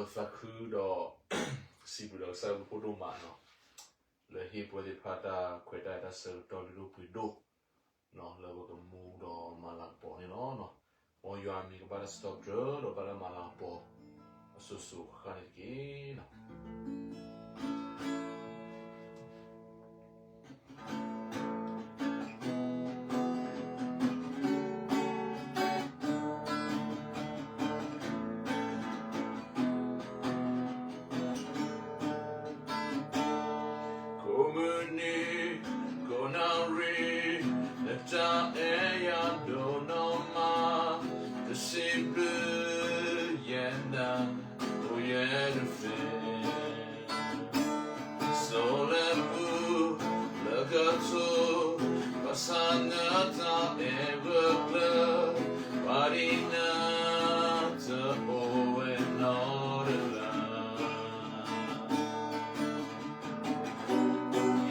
သးခုဒီး စံးဘျုးဒီးကစၢ်ယွၤအဘျုးဒိၣ်မးနီၤ, လၢဟ့ၣ်ပဝဲသ့ၣ်တဖၣ်တၢ်ခွဲးတၢ်ယာ်တၢ်ဆၢကတီၢ်လုၢ်ဒိၣ်ပှ့ၤဒိၣ်နီၤ, လၢပကမူဒီးမၤလၤကပီၤန့ၣ်လီၤ. မ်ယွၤအမံၤကဘၣ်တၢ်စံးထီၣ်ပတြၢၤ ဒီးဘၣ်တၢ်မၤလၤကပီၤ အစိၤစိၤဃၣ်ဃၣ်န့ၣ်တက့ၢ်နီၤ. ကိးမုၢ်နံၤ ကိးနၣ်ရံၣ် နတၢ်အဲၣ်ယၤဒိၣ်နီၢ်မး, တစံးဘျုးယဲနၤ အိၣ်ယဲတသ့ စိၤလၢပူၤလၢကထိ, ဘၣ်ဆၣ်နတၢ်အဲၣ်ဂၢၢ်ကျၢၤ, ပှၤဒ်နၤတအိၣ်ဝဲနီတဂၤ,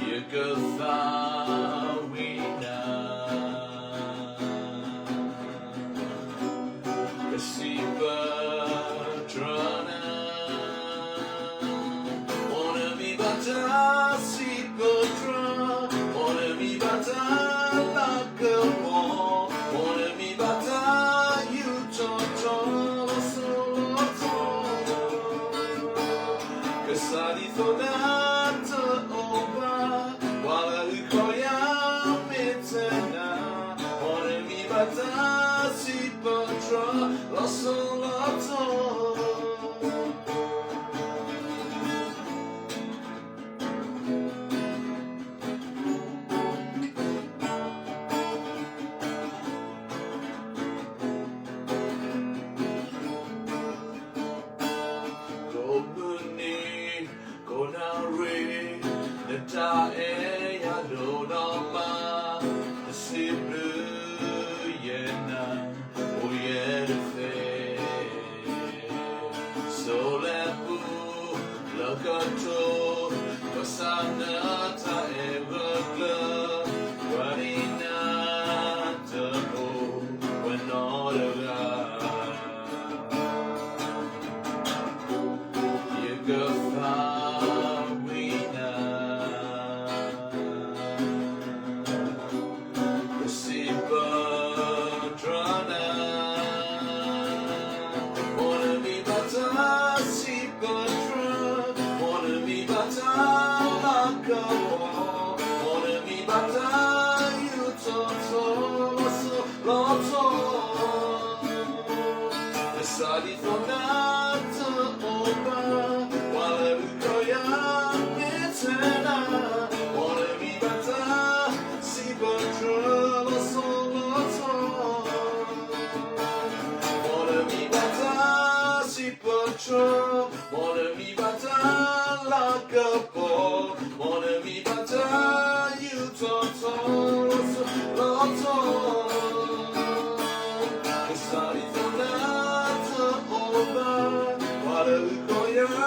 ယကသးဝံၣ်နၤ ကစံးပတြၢၤနၤ, မ်နမံၤဘၣ်တၢ်စံးပတြၢၤ, မ်နမံၤဘၣ်တၢ်လၤကပီၤ, မ်နမံၤဘၣ်တၢ်ယူးထီၣ်ထီထီၣ်လီၤစိၤလီၤထီ, ကစၢ်ဒ်သိးနၤတအိၣ်ဘၣ်, ပှၤလၢအုၣ်ကီၤယၤမ့ၢ်တဲနၤ, မ်နမံၤဘၣ်တၢ်စံးပတြၢၤလီၤစိၤလီၤထီ ကိးမုၢ်နံၤ ကိးနၣ်ရံၣ် နတၢ်အဲၣ်ယၤဒိၣ်နီၢ်မး, တစံးဘျုးယဲနၤ အိၣ်ယဲတသ့ စိၤလၢပူၤလၢကထိ, ဘၣ်ဆၣ်နတၢ်အဲၣ်ဂၢၢ်ကျၢၤ, ပှၤဒ်နၤတအိၣ်ဝဲနီတဂၤ, ယကသးဝံၣ်နၤ ကစံးပတြၢၤနၤ, မ်နမံၤဘၣ်တၢ်စံးပတြၢၤ, မ်နမံၤဘၣ်တၢ်လၤကပီၤ, မ်နမံၤဘၣ်တၢ်ယူးထီၣ်ထီလီၤစိၤလီၤထီ, ကစၢ်ဒ်သိးနၤတအိၣ်ဘၣ်, ပှၤလၢအုၣ်ကီၤယၤမ့ၢ်တဲနၤ, မ်နမံၤဘၣ်တၢ်စံးပတြၢၤလီၤစိၤလီၤထီ, မ်နမံၤဘၣ်တၢ်စံးပတြၢၤ, မ်နမံၤဘၣ်တၢ်လၤကပီၤ, မ်နမံၤဘၣ်တၢ်ယူးထီၣ်ထီလီၤစိၤလီၤထီ, ကစၢ်ဒ်သိးနၤတအိၣ်ဘၣ်, ပှၤလၢအုၣ်ကီၤယၤ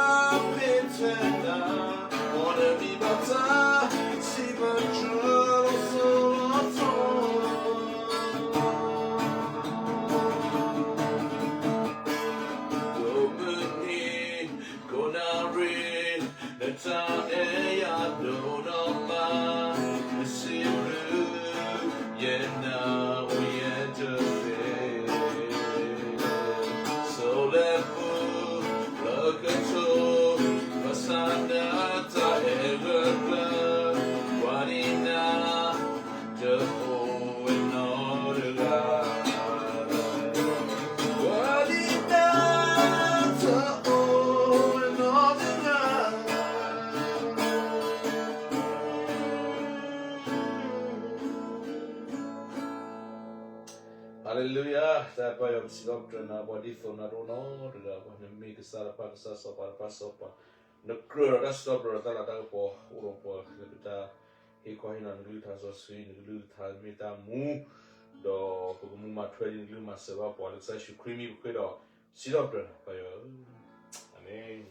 မ့ၢ်တဲနၤ, မ်နမံၤဘၣ်တၢ်စံးပတြၢၤလီၤစိၤလီၤထီ ကိးမုၢ်နံၤ ကိးနၣ်ရံၣ် နတၢ်အဲၣ်ယၤဒိၣ်နီၢ်မး, တစံးဘျုးယဲနၤ အိၣ်ယဲတသ့ စိၤလၢပူၤလၢကထိ, ဘၣ်ဆၣ်နတၢ်အဲၣ်ဂၢၢ်ကျၢၤ, ပှၤဒ်နၤတအိၣ်ဝဲနီတဂၤ, ပှၤဒ်နၤတအိၣ်ဝဲနီတဂၤ. Hallelujah, တၢ်ပၢ်ယွၤ ပစံးထီၣ်ပတြၢၤနၤ ပှၤဒ်သိးနၤတအိၣ်နီတဂၤဘၣ်, နမ့ၢ်ကစၢ်တဖၣ်ကစၢ် စီၤပၤတဖၣ်စီၤပၤ, နကြၢးဒီးတၢ်စံးထီၣ်ပတြၢၤဒီးတၢ်လၤတၢ်ကပီၤ အိၣ်ဒီးပှၤလၢပတၢ်ဟ့ၣ်ခီဟ့ၣ်နီၤ နကလုၢ်ကထါစီဆှံ နကလုၢ်ကထါမ့ၢ်တၢ်မူ, ဒီးပကမူမၤထွဲဒ်နကလုၢ်မၤစၢၤဘၣ်ပှၤ လၢကစၢ်ယ့ၣ်ၡူးခရံာ်မံၤပဃ့ဒီးစံးထီၣ်ပတြၢၤနၤ ပၢ်ယွၤဧၢ, အၤမ့ၣ်.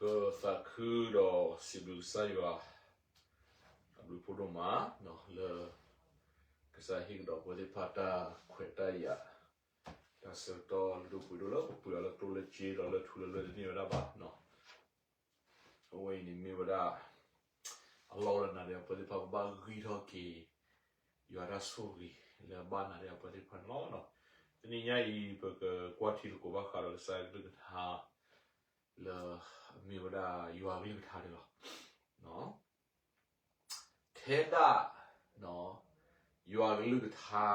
ပသးခုဒီးစံးဘျုးကစၢ်ယွၤ အဘျုးဖးဒိၣ်မး လၢ ကစၢ်ဟ့ၣ်ကဒီးပဝဲသ့ၣ်တဖၣ်တၢ်ခွဲးတၢ်ယာ် တၢ်ဆၢကတီၢ်လုၢ်ဒိၣ်ပှ့ၤဒိၣ်လၢပပှ့ၤအီၤလၢကျိလၢစ့ဒီးလၢထူလၢလွဲၢ်တန့ၢ်ဝဲဒၣ်ဘၣ် အဝဲအံၤန့ၣ်မ့ၢ်ဝဲဒၣ် အလီၢ်လၢနၤဒီးပဝဲသ့ၣ်တဖၣ် ပဘၣ်ဂံၢ်ထီၣ်က့ၤ ယွၤတၢ်ဆိၣ်ဂ့ၤလၢအဘၣ်နၤဒီးပဝဲသ့ၣ်တဖၣ်န့ၣ်လီၤ. တနံၤညါအံၤ ပကကွၢ်ထံသကိးဘၣ်ဃးဒီးကစၢ်ယွၤကလုၢ်ကထါ လၢအမ့ၢ်ဝဲဒၣ်ယွၤကလုၢ်ကထါန့ၣ်လီၤ. ထဲဒၣ် ယွၤကလုၢ်ကထါ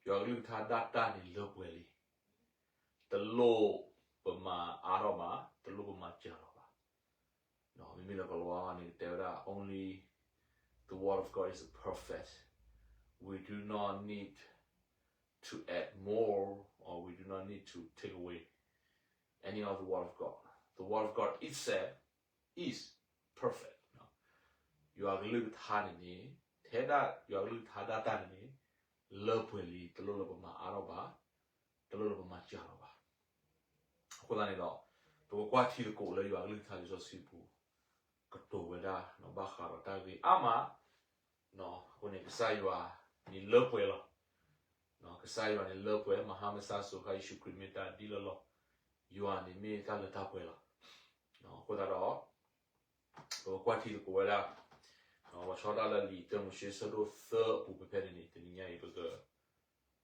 ယွၤကလုၢ်ကထါဒၣ်တၢ်န့ၣ်လၢပှဲၤလံ. တလိၣ်ပမၤအါထီၣ်ဘၣ်, တလိၣ်ပမၤစှၤလီၤဘၣ်. မ့မ့ၢ်လၢကလၤဝါန့ၣ် ကတဲဝဲဒၣ် only the word of God is perfect, we do not need to add more, or we do not need to take away any of the word of God. The word of God itself is perfect. ယွၤကလုၢ်ကထါန့ၣ်န့ၣ် ထဲဒၣ်ယွၤကလုၢ်ကထါဒၣ်တၢ်န့ၣ်န့ၣ် လၢပှဲၤလံ, တလိၣ်လၢပမၤအါထီၣ်ဘၣ်, တလိၣ်လၢပမၤစှၤလီၤဘၣ်. အဃိသတးန့ၣ်ဒီး ပကကွၢ်ထံသကိးလၢယွၤကလုၢ်ကထါလံာ်စီဆှံပူၤ ကတိၤဝဲဒၣ် ဘၣ်ဃးဒီးတၢ်ဂ့ၤအါမး, အဃိန့ၣ် ကစၢ်ယွၤန့ၣ်လၢပှဲၤလီၤ. ကစၢ်ယွၤန့ၣ်လၢပှဲၤ, မဟါမဆါ စိၤဃါ ယ့ၣ်ၡူးခရံာ်မ့ၢ်တၢ်ဒ်လၢလီၢ်, ယွၤန့ၣ်မ့ၢ်တၢ်လၢတၢ်ပှဲၤလီၤ. အဃိသတးဒီး ပကကွၢ်ထံသကိးဝဲဒၣ် လီၤဆီဒၣ်တၢ်လၢလံာ်တၢမိၤၡ့ဆၢဒိၣ်သၢအပူၤဖဲဖဲန့ၣ်န့ၣ် တနံၤညါအံၤ ပက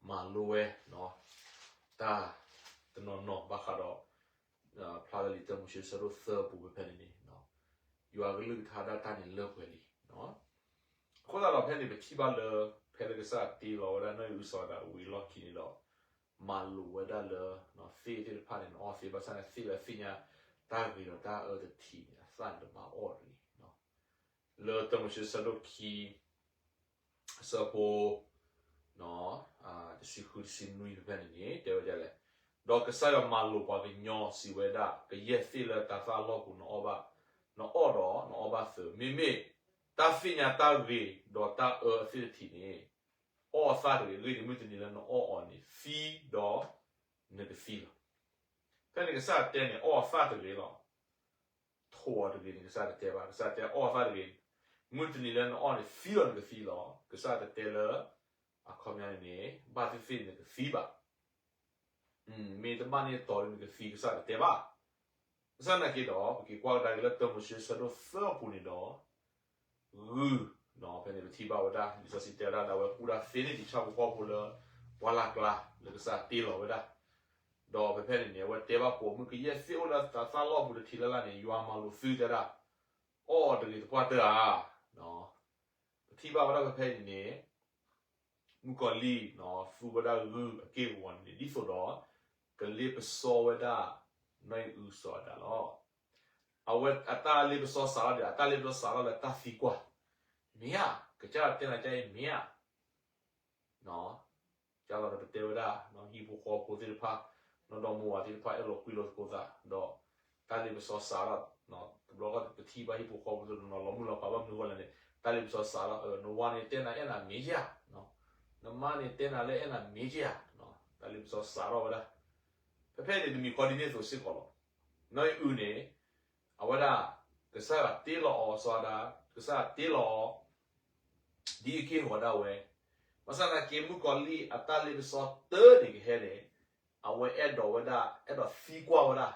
မၤလိဝဲ တၢ်တနီၤနီၤဘၣ်ဃးဒီး ဖျါလၢလံာ်တၢမိၤၡ့ဆၢဒိၣ်သၢအပူၤဖဲဖဲန့ၣ်န့ၣ် ယွၤကလုၢ်ကထါဒၣ်တၢ်န့ၣ်လၢပှဲၤလံ. အဃိသတးဒီးဖဲန့ၣ် ပထံၣ်ဘၣ်လၢ ဖဲလၢကစၢ်တ့လီၤဝဲဒၣ်နီၢ်အံၣ်အုစီၤဒၣ်ဝံၤအလီၢ်ခံန့ၣ်ဒီး မၤလိာ်ဝဲဒၣ်လၢ သ့ၣ်သ့ၣ်တဖၣ်န့ၣ် နအီၣ်သ့ဘၣ်ဆၣ်န့ၣ် သ့ၣ်လၢသ့ၣ်ညါတၢ်ဂ့ၤဒီးတၢ်အၢတထံးန့ၣ် အသၣ်န့ၣ်တဘၣ်အီၣ်တဂ့ၤ. လၢတၢမိၤၡ့ဆၢဒိၣ်ခံ အဆၢဖိ တဆံဃု တဆံနွံဖဲဖဲန့ၣ်န့ၣ် တဲဝဲဒ်လဲၣ်, ဒီးကစၢ်ယွၤမၤလိာ်ပှၤကညီစံးဝဲဒၣ်, ကယဲၢ်သ့ၣ်လၢတၤသၣ်လီၢ်ပူၤနအီၣ်ဘၣ်, နအီၣ်ဒီးနအီၣ်ဘၣ်သု, မ့မ့ၢ်တၢ်သ့ၣ်ညါတၢ်ဂ့ၤဒီးတၢ်အၢအသ့ၣ်တထံးန့ၣ် အီၣ်အသၣ်တဂ့ၤ, အဂ့ၢ်ဒ်အံၤ မုၢ်တနံၤလၢနအီၣ်အီၤန့ၣ် သံဒီးနကသံလီၤ. ဖဲန့ၣ်ကစၢ်တဲန့ၣ် အီၣ်အသၣ်တဂ့ၤလီၤ. ထိးအီၤတဂ့ၤန့ၣ် ကစၢ်တတဲဘၣ်, ကစၢ်တဲအီၣ်အသၣ်တဂ့ၤ, မုၢ်တနံၤလၢနအီၣ်န့ၣ် သံဒီးနကသံလီၤ. ကစၢ်တတဲလၢ အခီပညီန့ၣ်န့ၣ် ဘၣ်သ့ၣ်သ့ၣ်နကသံဘၣ်. မ့ၢ်တဘၣ်န့ၢ်တီၤဒီးနကသံ ကစၢ်တတဲဘၣ်. ဘၣ်ဆၣ်သနာ်က့ဒီး ပက့ၤကွၢ်ကဒါက့ၤလၢတၢမိၤၡ့ဆၢဒိၣ်သၢအပူၤန့ၣ်ဒီး ဂုၢ်, ဖဲန့ၣ်ပထံၣ်ဘၣ်ဝဲဒၣ် လံာ်စီဆှံတဲဝဲဒၣ်ဒီး အဝဲကူၣ်တၢ်သ့န့ၢ်ဒံးဆၣ်ဖိကီၢ်ဖိလၢ ပှၢ်လၢ်ကျါ လၢကစၢ်တ့လီၤဝဲဒၣ်, ဒီးဖဲဖဲန့ၣ်န့ၣ် အဝဲတဲဘၣ်ပိာ်မုၣ် ကယဲၢ်သ့ၣ်အိၣ်လၢတၤသၣ်လီၢ်ပူၤတထံးလၢ်လၢ်န့ၣ် ယွၤမၤလိာ်သုတဲဒၣ်, အီၣ်တဂ့ၤသပှၢ်တၢၢ်ဧါ. ပထံၣ်ဘၣ်ဝဲဒၣ်ဖဲဖဲန့ၣ်န့ၣ် မုၣ်ကီၤလံၢ် သူဝဲဒၣ်ဂုၢ်အက့ၢ်အဂီၤန့ၣ် ဒ်သိးဒီး ကလ့ပစီဝဲဒၣ် နီၢ်အံၣ်အုစီၤအၤဒၣ်လီၤ. အဝဲအတၢ်လ့ပစီစးထီၣ်ဒီး အတၢ်လ့ပစီစးထီၣ်လၢတၢ်သံကွၢ်, မ့ၢ်ဧါ, ကစၢ်ယွၤတဲနၤကါအံၤ မ့ၢ်ဧါ. ဒ်သိးဒီးပတဲဝဲဒၣ် ဟံၣ်ဖိဃီဖိသ့ၣ်တဖၣ် နီၢ်ဒီမါဝၤသ့ၣ်တဖၣ် အဲၣ်လိာ်ကွံလိာ်သကိးသး ဒီး တၢ်လ့ပစီစးထီၣ် တဘျီဃီပထံၣ်ဘၣ်ဟံၣ်ဖိဃီဖိတနီၤနီၤ လီၤမုၢ်လီၤဖးဘၣ်မနုၤအဃိလဲၣ်န့ၣ် တၢ်လ့ပစီစးထီၣ် နဝၤန့ၣ်တဲနၤအဲၣ်နၤမ့ၢ်ဧါ, နမါန့ၣ်တဲနၤလၢအဲၣ်နၤမ့ၢ်ဧါ, တၢ်လ့ပစီစးထီၣ်ဝဲဒၣ်. ဖဲဖဲန့ၣ်တမံၤဃီဒ်န့ၣ်အသိးစ့ၢ်ကီးလီၤ. နီၢ်အံၣ်အုန့ၣ် အဝဲဒၣ် ကစၢ်ယွၤတ့လီၤအီၤစီၤအၤဒၣ် ကစၢ်ယွၤတ့လီၤအီၤ ဒ်အက့ၢ်အဂီၤဒၣ်ဝဲ, ဘၣ်ဆၣ်သနာ်က့ မုၣ်ကီၤလံၢ်အတၢ်လ့ပစီတၢ်န့ၣ်ကဟဲန့ၣ် အဝဲအဲၣ်ဒိးဝဲဒၣ် အဲၣ်ဒိးသံကွၢ်ဝဲဒၣ်,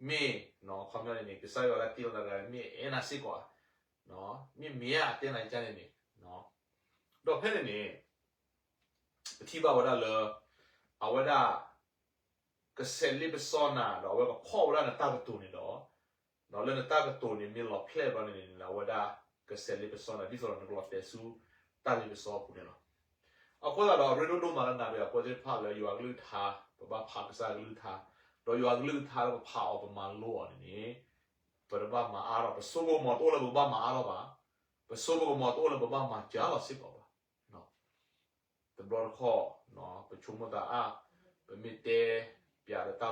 မ့ၢ် ခီပညီန့ၣ်န့ၣ် ကစၢ်ယွၤလၢတ့လီၤတၢ်တဂၤန့ၣ် မ့ၢ်အဲၣ်နၤစ့ၢ်ကီးဧါ, မ့ၢ်မ့ၢ်ဧါ အတဲနၤကါန့ၣ်န့ၣ်, ဒီးဖဲန့ၣ်န့ၣ် ပထံၣ်ဘၣ်ဝဲဒၣ်လၢ အဝဲဒၣ် ကဆဲးလ့ပစီနၤ ဒီးအဝဲကဖီၣ်ဝဲဒၣ်နတၢ်ကတိၤန့ၣ်ဒီး, ဒီးလၢနတၢ်ကတိၤန့ၣ်မ့ၢ်လီၤဖျဲၣ်ဘျီန့ၣ်န့ၣ် အဝဲဒၣ်ကဆဲးလ့ပစီနၤ ဒ်သိးဒီးနကလီၤတဲာ်ဆူတၢ်လ့ပစီအပူၤန့ၣ်လီၤ. အဃိသတးဒီး အရ့ဒိၣ်ဒိၣ်မးလၢနၤဒီးယၤပဝဲသ့ၣ်တဖၣ်လၢယွၤကလုၢ်ကထါ ပဘၣ်ဖးကစၢ်ယွၤကလုၢ်ကထါ, ဒီးယွၤကလုၢ်ကထါလၢပဖးအီၤပမၤလိအီၤန့ၣ်န့ၣ် ပတဘၣ်မၤအါထီၣ်, ပစိပကမီၤတအိၣ်လၢပကဘၣ်မၤအါထီၣ်ဘၣ်, ပစိပကမီၤတအိၣ်လၢပဘၣ်မၤစှၤလီၤစ့ၢ်ကီးဘၣ်. တဘျီတခီၣ် ပဆိကမိၣ်သးအါ, ပ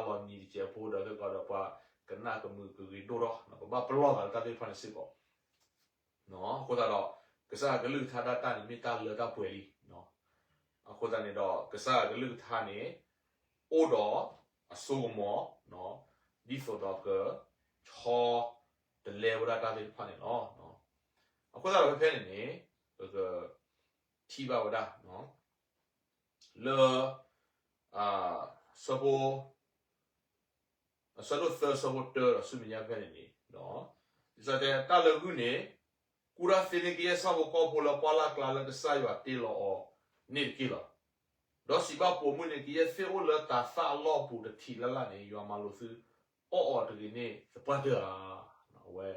မ့ၢ်တဲပျးဒီးတၢ်လီၤနံၤတစဲးဖိဒီး သ့ၣ်ကီးဒီးပှၤကနၣ်ကမုာ်ကဂ့ၤဒိၣ်ထီၣ်, ပဘၣ်ပလီၢ်သးလၢတၢ်သ့ၣ်တဖၣ်န့ၣ်စ့ၢ်ကီး. အဃိသတးဒီး ကစၢ်ယွၤကလုၢ်ကထါဒၣ်တၢ်န့ၣ်မ့ၢ်တၢ်လၢတၢ်ပှဲၤလံ. အဃိသတးန့ၣ်ဒီး ကစၢ်ယွၤကလုၢ်ကထါန့ၣ် အိၣ်ဒီးအစိကမီၤ ဒ်သိးဒီးက ဆီတလဲဝဲဒၣ်တၢ်သ့ၣ်တဖၣ်န့ၣ်လီၤ. အဃိသတးဒီးဖဲဖဲန့ၣ်န့ၣ် ပကထံၣ်ဘၣ်ဝဲဒၣ် လၢ ဆၢဖိ အဆၢဒိၣ်သၢ ဆၢဖိတၢဒီးဆူမဲာ်ညါဖဲန့ၣ်န့ၣ်, လံာ်စီဆှံတဲ တၢ်လၢဂုၢ်န့ၣ် ကူၣ်တၢ်သ့န့ၢ်ကယဲၢ်ဆၣ်ဖိကီၢ်ဖိလၢပှၢ်လၢ်ကျါလၢကစၢ်ယွၤတ့လီၤအီၤန့ၣ်တက့ၢ်လီၤ. ဒီးစံးဘၣ်ပိာ်မုၣ်န့ၣ် ကယဲၢ်သ့ၣ်အိၣ်လၢတၤသၣ်အလီၢ်ပူၤတထံးလၢ်လၢ်န့ၣ် ယွၤမၤလိာ်သုအီၣ်အီၤတဂ့ၤန့ၣ်သပှၢ်တၢၢ်ဧါ. အဝဲ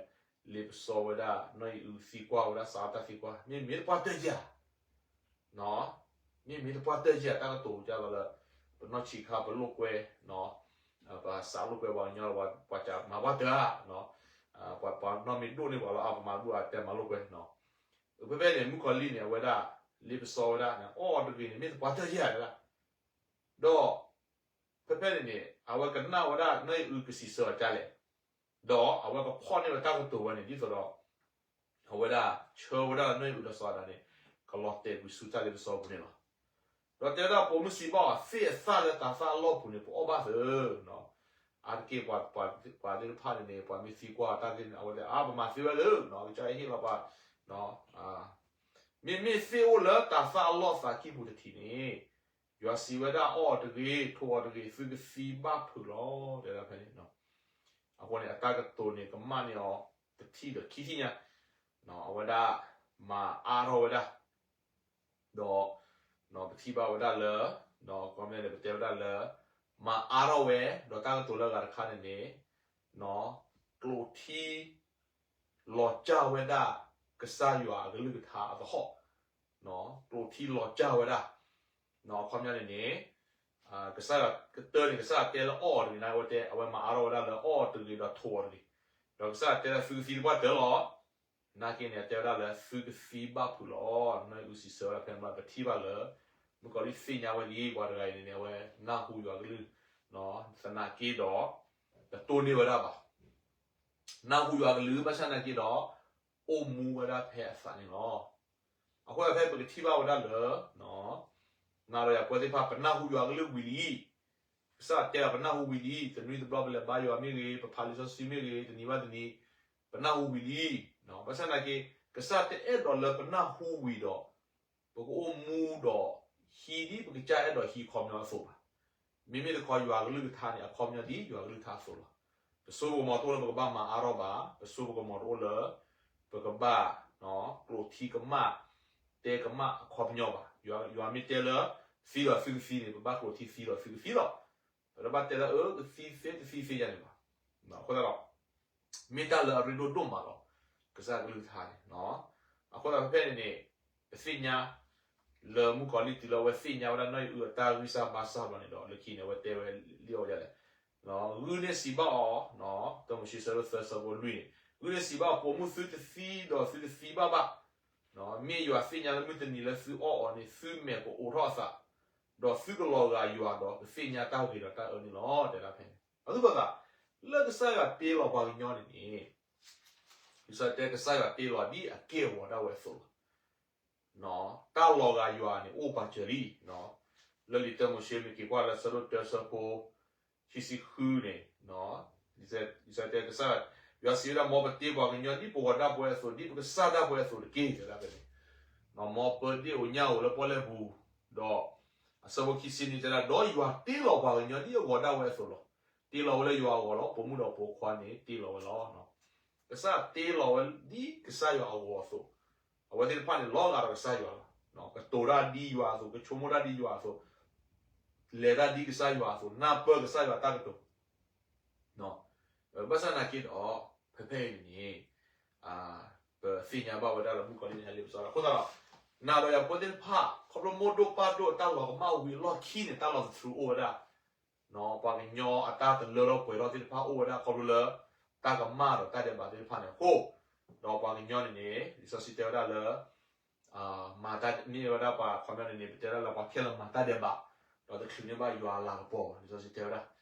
လ့ပစီဝဲဒၣ် နီၢ်အံၣ်အုသံကွၢ်ဝဲဒၣ်စးထီၣ်တၢ်သံကွၢ် မ့ၢ်မ့ၢ်သပှၢ်တၢၢ်ဧါ မ့မ့ၢ်သပှၢ်တၢၢ်ဧါ တၢ်ကတိၤတၢ်လီၤလၢ ပနီၢ်ဆံးခါပလိာ်ကွဲ, ပစးလိာ်ကွဲပှၤကညီလီၤ ပှၤကမၤပှၢ်တၢၢ်ဧါ, ပှၤနီၢ်မ့ၢ်ဒိၣ်န့ၢ်ပှၤလီၤ အပမၤဒိၣ်အတဲမၤလိာ်ကွဲ, ဖဲဖဲန့ၣ် မုၣ်ကီၤလံၢ်န့ၣ် အဝဲဒၣ် လ့ပစီဝဲဒၣ်န့ၣ် အီၣ်အီၤတဂ့ၤန့ၣ် မ့ၢ်သပှၢ်တၢၢ်ဧါဒၣ်, ဒီး ဖဲဖဲန့ၣ်န့ၣ် အဝဲကနၣ်ဝဲဒၣ်နီၢ်အံၣ်အုကစံးဆၢအီၤဒ်လဲၣ်, ဒီးအဝဲကဖီၣ်န့ၢ်ဝဲတၢ်ကတိၤဝဲန့ၣ် ဒ်သိးဒီး အဝဲဒၣ်ဆှၢဝဲဒၣ်နီၢ်အံၣ်အုဒီးစီၤအၤဒၣ်န့ၣ် ကလီၤတဲာ်ကွံာ်ဆူတၢ်လ့ပစီပူၤန့ၣ်လီၤ. ဒီးတဲဝဲဒၣ်ပိာ်မုၣ်စံးဘၣ်အီၤ သ့ၣ်အသၣ်လၢတၤသၣ်အလီၢ်ပူၤန့ၣ် ပအီၣ်ဘၣ်သ့, အါတက့ၢ်ပှၤသ့ၣ်တဖၣ်န့ၣ်န့ၣ် ပှၤမ့ၢ်သံကွၢ်တၢ်သ့ၣ်န့ၣ် အဝဲတဲ အါ ပမၤသ့ဝဲလၢ ကစၢ်ယွၤဟ့ၣ်လီၤပှၤ မ့မ့ၢ်သ့ၣ်အိၣ်လၢတၤသၣ်အလီၢ်သးကံၢ်ပူၤတထံးန့ၣ် ယွၤစံးဝဲဒၣ် အီၣ်အီၤတဂ့ၤ ထိးအီၤတဂ့ၤ သုကသံဘၣ်ဖုးလီၤ တဲဒၣ်ဖဲန့ၣ်. အဃိန့ၣ် အတၢ်ကတိၤန့ၣ် ကမၣ်န့ၢ်အီၤတထံၣ်ဒီးခံထံၣ်ညါ, အဝဲဒၣ်မၤအါထီၣ်ဝဲဒၣ် ဒီး ပထံၣ်ဘၣ်ဝဲဒၣ်လၢ ဒီးခီပညီန့ၣ် ပတဲဝဲဒၣ်လၢ မၤအါထီၣ်ဝဲ ဒီးတၢ်ကတိၤလၢအဂၤတခါန့ၣ်န့ၣ် ကျိာ်ထံ လီၤစၢ်ဝဲဒၣ် ကစၢ်ယွၤအကလုၢ်ကထါအသဟီၣ်, ကျိာ်ထံလီၤစၢ်ဝဲဒၣ်, အခီပညီန့ၣ်န့ၣ် ကစၢ်ယွၤကတၢၢ်န့ၣ် ကစၢ်ယွၤတဲလၢအီၣ်အီၤတဂ့ၤန့ၣ် အဝဲတဲ အဝဲမၤအါထီၣ်ဝဲဒၣ်လၢအီၣ်အီၤတဂ့ၤဒီးထိးအီၤတဂ့ၤ, ဒီးကစၢ်ယွၤတဲလၢသုကသံသပှၢ်တၢၢ်လီၤ. နာ်က့န့ၣ် အတဲဝဲဒၣ်လၢသုကသံဘၣ်ဖုးလီၤ. နီၢ်အံၣ်အုစံးဆၢဝဲဒၣ်ဖဲန့ၣ် ပထံၣ်ဘၣ်လၢ မုၣ်ကီၤလံၢ်သ့ၣ်ညါဝဲလံ ပှၤတဂၤအံၤန့ၣ်န့ၣ် အဝဲနၢ်ဟူယွၤကလုၢ် သနာ်က့ဒီး တတိၢ်န့ၢ်ဝဲဒၣ်ဘၣ် နၢ်ဟူယွၤကလုၢ် ဘၣ်ဆၣ်သနာ်က့ဒီး အိၣ်မူဝဲဒၣ်ဖဲအသးန့ၣ်လီၤ. အဃိသတးဖဲပကထံၣ်ဘၣ်ဝဲဒၣ်လၢ နၤဒီးယၤပဝဲသ့ၣ်တဖၣ် ပနၢ်ဟူယွၤကလုၢ်ဝံၤလံ, ကစၢ်ယွၤတဲလီၤပနၢ်ဟူဝံၤလံ, တနွံတဘျီပလဲၤဘါယွၤမ့ၢ်ဂ့ၤ, ပဖးလံာ်စီဆှံမ့ၢ်ဂ့ၤ, တနံၤဘၣ်တနံၤ ပနၢ်ဟူဝံၤလံ. ဘၣ်ဆၣ်သနာ်က့ ကစၢ်တအဲၣ်ဒိးလၢပနၢ်ဟူဝံၤဒီး ပကအိၣ်မူဒီး ဟံးဒ်ပကစၢ်အဲၣ်ဒိးဟံးအခီပညီအသိးဘၣ်. မ့မ့ၢ်တခီယွၤကလုၢ်ကထါန့ၣ် အခီပညီဒ်ယွၤကလုၢ်ကထါအသိးလီၤ. ပစိပကမီၤတအိၣ်လၢပကဘၣ်မၤအါထီၣ်ဘၣ်, ပစိပကမီၤတအိၣ်လၢ ပကဘၣ် ကျိာ်ထံကမၣ် တဲကမၣ်အခီပညီဘၣ်. ယွၤမ့ၢ်တဲလၢ သံဒီးသုကသံန့ၣ် ပဘၣ်ကျိာ်ထံသံဒီးသုကသံလီၤ. ပတဘၣ်တဲလၢ အၢ ကသံသ့တသံသ့ယၤန့ၣ်ဘၣ်. အဃိသတးဒီး မ့ၢ်တၢ်လၢအရ့ဒိၣ်ဒိၣ်မးလီၤ. ကစၢ်ကလုၢ်ကထါန့ၣ် အဃိသတးဖဲဖဲန့ၣ်န့ၣ် ပသ့ၣ်ညါ လၢမုၣ်ကီၤလံၢ်တုၤလၢအဝဲသ့ၣ်ညါဝဲဒၣ် နီၢ်အံၣ်အုအတၢ်ဂံၢ်စၢ်ဘါစၢ်ဘျီန့ၣ်ဒီး လၢခံန့ၣ် အဝဲတဲဝဲလံအီၤဒ်လဲၣ်, ဂုၢ်န့ၣ်စံးဘၣ်အီၤ, တၢမိၤၡ့ဆၢဒိၣ်သၢဆၢဖိလွံၢ်န့ၣ် ဂုၢ်န့ၣ်စံးဘၣ်အီၤ ပိာ်မုၣ်သုတသံဒီးသုတသံဘၣ်ဘၣ်, မ့ၢ်ယွၤသ့ၣ်ညါလၢမုၢ်တနံၤလၢသုအီၣ်အီၤန့ၣ် သုမဲာ်ကအိးထီၣ်အသး, ဒီးသုကလီၤဂာ်ယွၤဒီးကသ့ၣ်ညါတၢ်ဂ့ၤဒီးတၢ်အၢန့ၣ်လီၤ တဲဒၣ်ဖဲန့ၣ်. အသုဘၣ်သး လၢကစၢ်ယွၤတ့လီၤပှၤကညီန့ၣ်န့ၣ် လံာ်စီဆှံတဲကစၢ်ယွၤတ့လီၤဒ်အက့ၢ်အဂီၤဒၣ်ဝဲအသိးလီၤ. တၢ်လီၤဂာ်ယွၤန့ၣ် အိၣ်ပာ်စၢၤလံ. လၢလံာ်တၢမိၤၡ့မ့ၢ်က့ၤကွၢ်လၢဆၢဒိၣ်တၢဆၢဖိ ခံဆံဃုန့ၣ် လံာ်စီဆှံတဲကစၢ် ယွၤစံးဝဲဒၣ် မ်ပတ့ပှၤကညီဒ်ပဂီၤဒၣ်ပဝဲအသိး ဒ်ပကစၢ်ဒၣ်ပဝဲအသိးတက့ၢ် တဲဒၣ်ဖဲန့ၣ်. မ်ပဒ့ၣ်အိၣ်ညၣ်အိၣ်လၢပီၣ်လဲၣ်ပူၤ, ဒီး အဆၢဖိခံဆံန့ၣ်တဲဒၣ် ဒီးယွၤတ့လီၤပှၤကညီဒ်အဂီၤဒၣ်ဝဲအသိးလီၤ. တ့လီၤဝဲလၢယွၤအဂီၤလီၤ. ပိာ်မုၣ်ဒီးပိာ်ခွါန့ၣ်တ့လီၤဝဲလီၤ. ကစၢ်တ့လီၤဝဲဒ်ကစၢ်ယွၤအဂီၤအသိး, အဝဲသ့ၣ်တဖၣ်န့ၣ် လီၤဂာ်ဒီးကစၢ်ယွၤလီၤ. ကတိၤတၢ်ဒ်ယွၤအသိး, ကဆိကမိၣ်တၢ်ဒ်ယွၤအသိး, လဲၤတၢ်ဒ်ကစၢ်ယွၤအသိး, နၢ်ပၢၢ်ကစၢ်ယွၤအတၢ်ကတိၤ ဘၣ်ဆၣ်သနာ်က့ဒီး ဖဲဖဲအံၤန့ၣ်န့ၣ် ပသ့ၣ်ညါဘၣ်ဝဲဒၣ်လၢမုၣ်ကီၤလံၢ်န့ၣ် လံာ်ပစီဒီး အဃိသတးဒီး နၤဒီးယၤပဝဲသ့ၣ်တဖၣ် ခီဖျိမိၢ်ဒိၣ်ပၢ်ဒိၣ်အတၢ်လီၤကမၣ်ဝံၤအလီၢ်ခံန့ၣ် တၢ်လီၤသထြူးအိၣ်ဝဲဒၣ်, ပှၤကညီအတၢ်တလၢထီၣ်ပှဲၤထီၣ်သ့ၣ်တဖၣ်အိၣ်ဝဲဒၣ် ခီဖျိလၢ တၢ်ကမၣ်ဒီးတၢ်ဒဲးဘးသ့ၣ်တဖၣ်န့ၣ်အဃိ, ဒီးပှၤကညီန့ၣ်န့ၣ် လံာ်စီဆှံတဲဝဲဒၣ်လၢ မၤတၢ်မ့ၢ်ဝဲဒၣ်ပှၤခီပညီန့ၣ်န့ၣ် ပတဲဒၣ်လၢပှၤခဲလၢာ်မၤတၢ်ဒဲးဘး, ဒီးတချုးန့ၢ်ဘၣ်ယွၤအလၤကပီၤဘၣ် လံာ်စီဆှံတဲဝဲဒၣ်. အ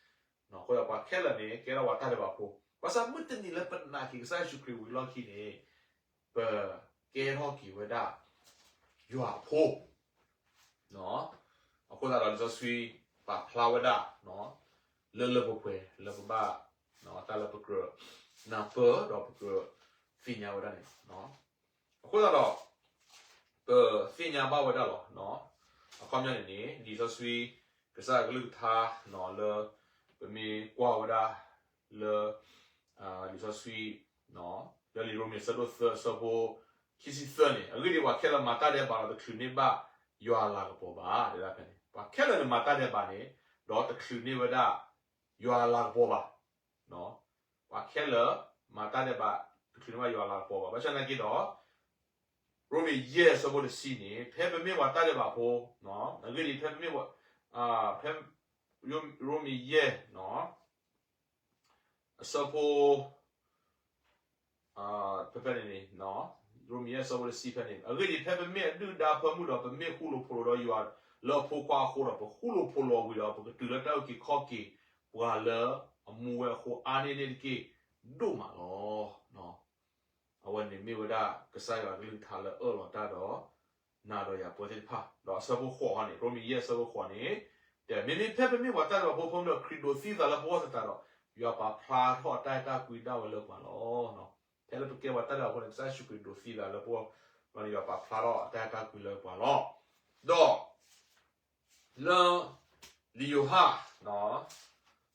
ဃိဒီးပှၤခဲလၢာ်န့ၣ် ကဲထီၣ်ပှၤတၢ်ဒဲးဘးဖိ, ဘၣ်ဆၣ်မုၢ်တနံၤလၢပနာ်က့ၤကစၢ်ယ့ၣ်ၡူးခရံာ်ဝံၤအလီၢ်ခံန့ၣ် ပကဲထီၣ်က့ၤဝဲဒၣ် ယွၤအဖိ အဃိသတးဒီးလံာ်စီဆှံပာ်ဖျါဝဲဒၣ် လၢလၢပှဲၤပှဲၤလၢပဘၣ် တၢ်လၢပကြၢးနၢ်ပၢၢ်ဒီးပကြၢးသ့ၣ်ညါဝဲဒၣ်န့ၣ်လီၤ. အဃိသတးဒီး ပသ့ၣ်ညါဘၣ်ဝဲဒၣ်လီၤ. အခီပညီန့ၣ်န့ၣ် လံာ်စီဆှံ ကစၢ်ယွၤကလုၢ်ကထါ လၢ ပမ့ၢ်ကွၢ်ဝဲဒၣ် လၢ လံာ်စီဆှံ လၢလံာ်ရိမ့ၤအဆၢဒိၣ်သၢအဆၢဖိ ခံဆံသၢန့ၣ် အဂ့ၢ်ဒ်အံၤ ပှၤခဲလၢာ်မၤတၢ်ဒဲးဘးဒီးတချုးန့ၢ်ဘၣ်ယွၤအလၤကပီၤဘၣ် တဲဒၣ်ဖဲန့ၣ် ပှၤခဲလၢာ်န့ၣ်မၤတၢ်ဒဲးဘးန့ၣ် ဒီးတချုးန့ၢ်ဝဲဒၣ် ယွၤအလၤကပီၤဘၣ် ပှၤခဲလၢာ်မၤတၢ်ဒဲးဘး တချုးန့ၢ်ဘၣ်ယွၤအလၤကပီၤဘၣ်. ဘၣ်ဆၣ်သနာ်က့ဒီး ရိမ့ၤယဲၢ်အဆၢဖိတဆံန့ၣ် ဖဲပမ့ၢ်ပှၤတၢ်ဒဲးဘးဖိ အဂ့ၢ်ဒ်အံၤ ဖဲပမ့ၢ် ဖဲ ရိမ့ၤယဲၢ် အဆၢဖိ ဖဲဖဲန့ၣ်န့ၣ် ရိမ့ၤယဲၢ်အဆၢဖိတဆံဖဲန့ၣ် အဂ့ၢ်ဒ်အံၤ ဖဲပမ့ၢ်အဒုၣ်ဒါဖၢမုၢ်ဒီး ပမ့ၢ်ဃူလိာ်ဖိးလိာ်ဒီးယွၤလၢအဖိခွါအဃိဒီး ပဃူလိာ်ဖိးလိာ်ဝံၤဒီး ပကတုၤလၢတၢ်အုၣ်က့ၤခီၣ်က့ၤပှၤလၢအမူဝဲအဃိအါန့ၢ်န့ၣ်တက့ၢ် ဒိၣ်မးလီၤ. အဝဲန့ၣ်မ့ၢ်ဝဲဒၣ်ကစၢ်ယွၤအကလုၢ်ကထါလၢအၢၣ်လီၤတၢ်ဒီး နၤဒီးယၤပှၤသ့ၣ်တဖၣ် ဒီးအဆၢဖိဃိးန့ၣ် ရိမ့ၤယဲၢ်အဆၢဖိဃိးန့ၣ် တဲ မ့မ့ၢ်ဖဲပမ့ၢ်ပှၤတၢ်ဒဲးဘးဖိ ဖဲမ့ၢ်ဒီးခရံာ်ဒိးသံသးလၢပဂီၢ်သတးဒီး ယွၤပာ်ဖျါထီၣ်အတၢ်အဲၣ်တၢ်ကွံဒၣ်ဝဲလၢပှၤလီၤ. ဖဲလၢပကဲပှၤတၢ်ဒဲးဘးဖိန့ၣ် ကစၢ်ယ့ၣ်ၡူးခရံာ်ဒိးသံသးလၢပဂီၢ် ဒီးယွၤပာ်ဖျါထီၣ်အတၢ်အဲၣ်တၢ်ကွံလၢပှၤလီၤ. ဒီး လၢ လံာ်ယိၤဟၣ်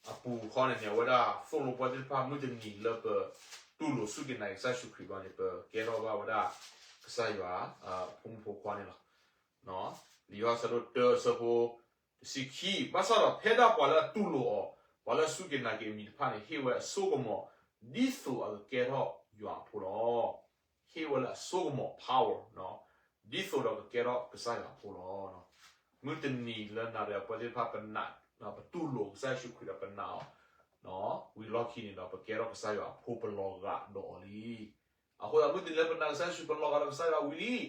အပူၤဃီန့ၣ်န့ၣ် အဝဲဒၣ်သိၣ်လိပှၤသ့ၣ်တဖၣ် မုၢ်တနံၤလၢပတူၢ်လိာ်စူၢ်က့ၤနာ်က့ၤကစၢ်ယ့ၣ်ၡူးခရံာ်ဘၣ်န့ၣ် ပကဲထီၣ်ဘၣ်ဝဲဒၣ် ကစၢ်ယွၤ ဖိမုၣ်ဖိခွါန့ၣ်လီၤ. လံာ်ယိၤဟၣ်အဆၢဒိၣ်တၢအဆၢဖိ တဆံခံ ဘၣ်ဆၣ်ဒီးဖဲဒၣ်ပှၤလၢအတူၢ်လိာ်အီၤ ပှၤလၢအစူၢ်က့ၤနာ်က့ၤအမံၤတဖၣ်န့ၣ် ဟ့ၣ်ဝဲအစိကမီၤ ဒ်သိးအကကဲထီၣ်ယွၤအဖိလီၤ. ဟ့ၣ်ဝဲလၢအစိကမီၤ power ဒ်သိးဒီးကကဲထီၣ်ကစၢ်ယွၤအဖိလီၤ. မုၢ်တနံၤလၢနၤဒီးယၤပှၤသ့ၣ်တဖၣ်ပနာ် ပတူၢ်လိာ်ကစၢ်ယ့ၣ်ၡူးခရံာ်ဒီးပနာ်အီၤ ဝံၤလီၢ်ခံန့ၣ်ဒီး ပကဲထီၣ်ကစၢ်ယွၤအဖိ ပလီၤဂာ်ဒီးအီၤလံ. အဃိသတး မုၢ်တနံၤလၢပနာ်ကစၢ်ယ့ၣ်ၡူး ပလီၤဂာ်ဒီးကစၢ်ယွၤဝံၤလံ.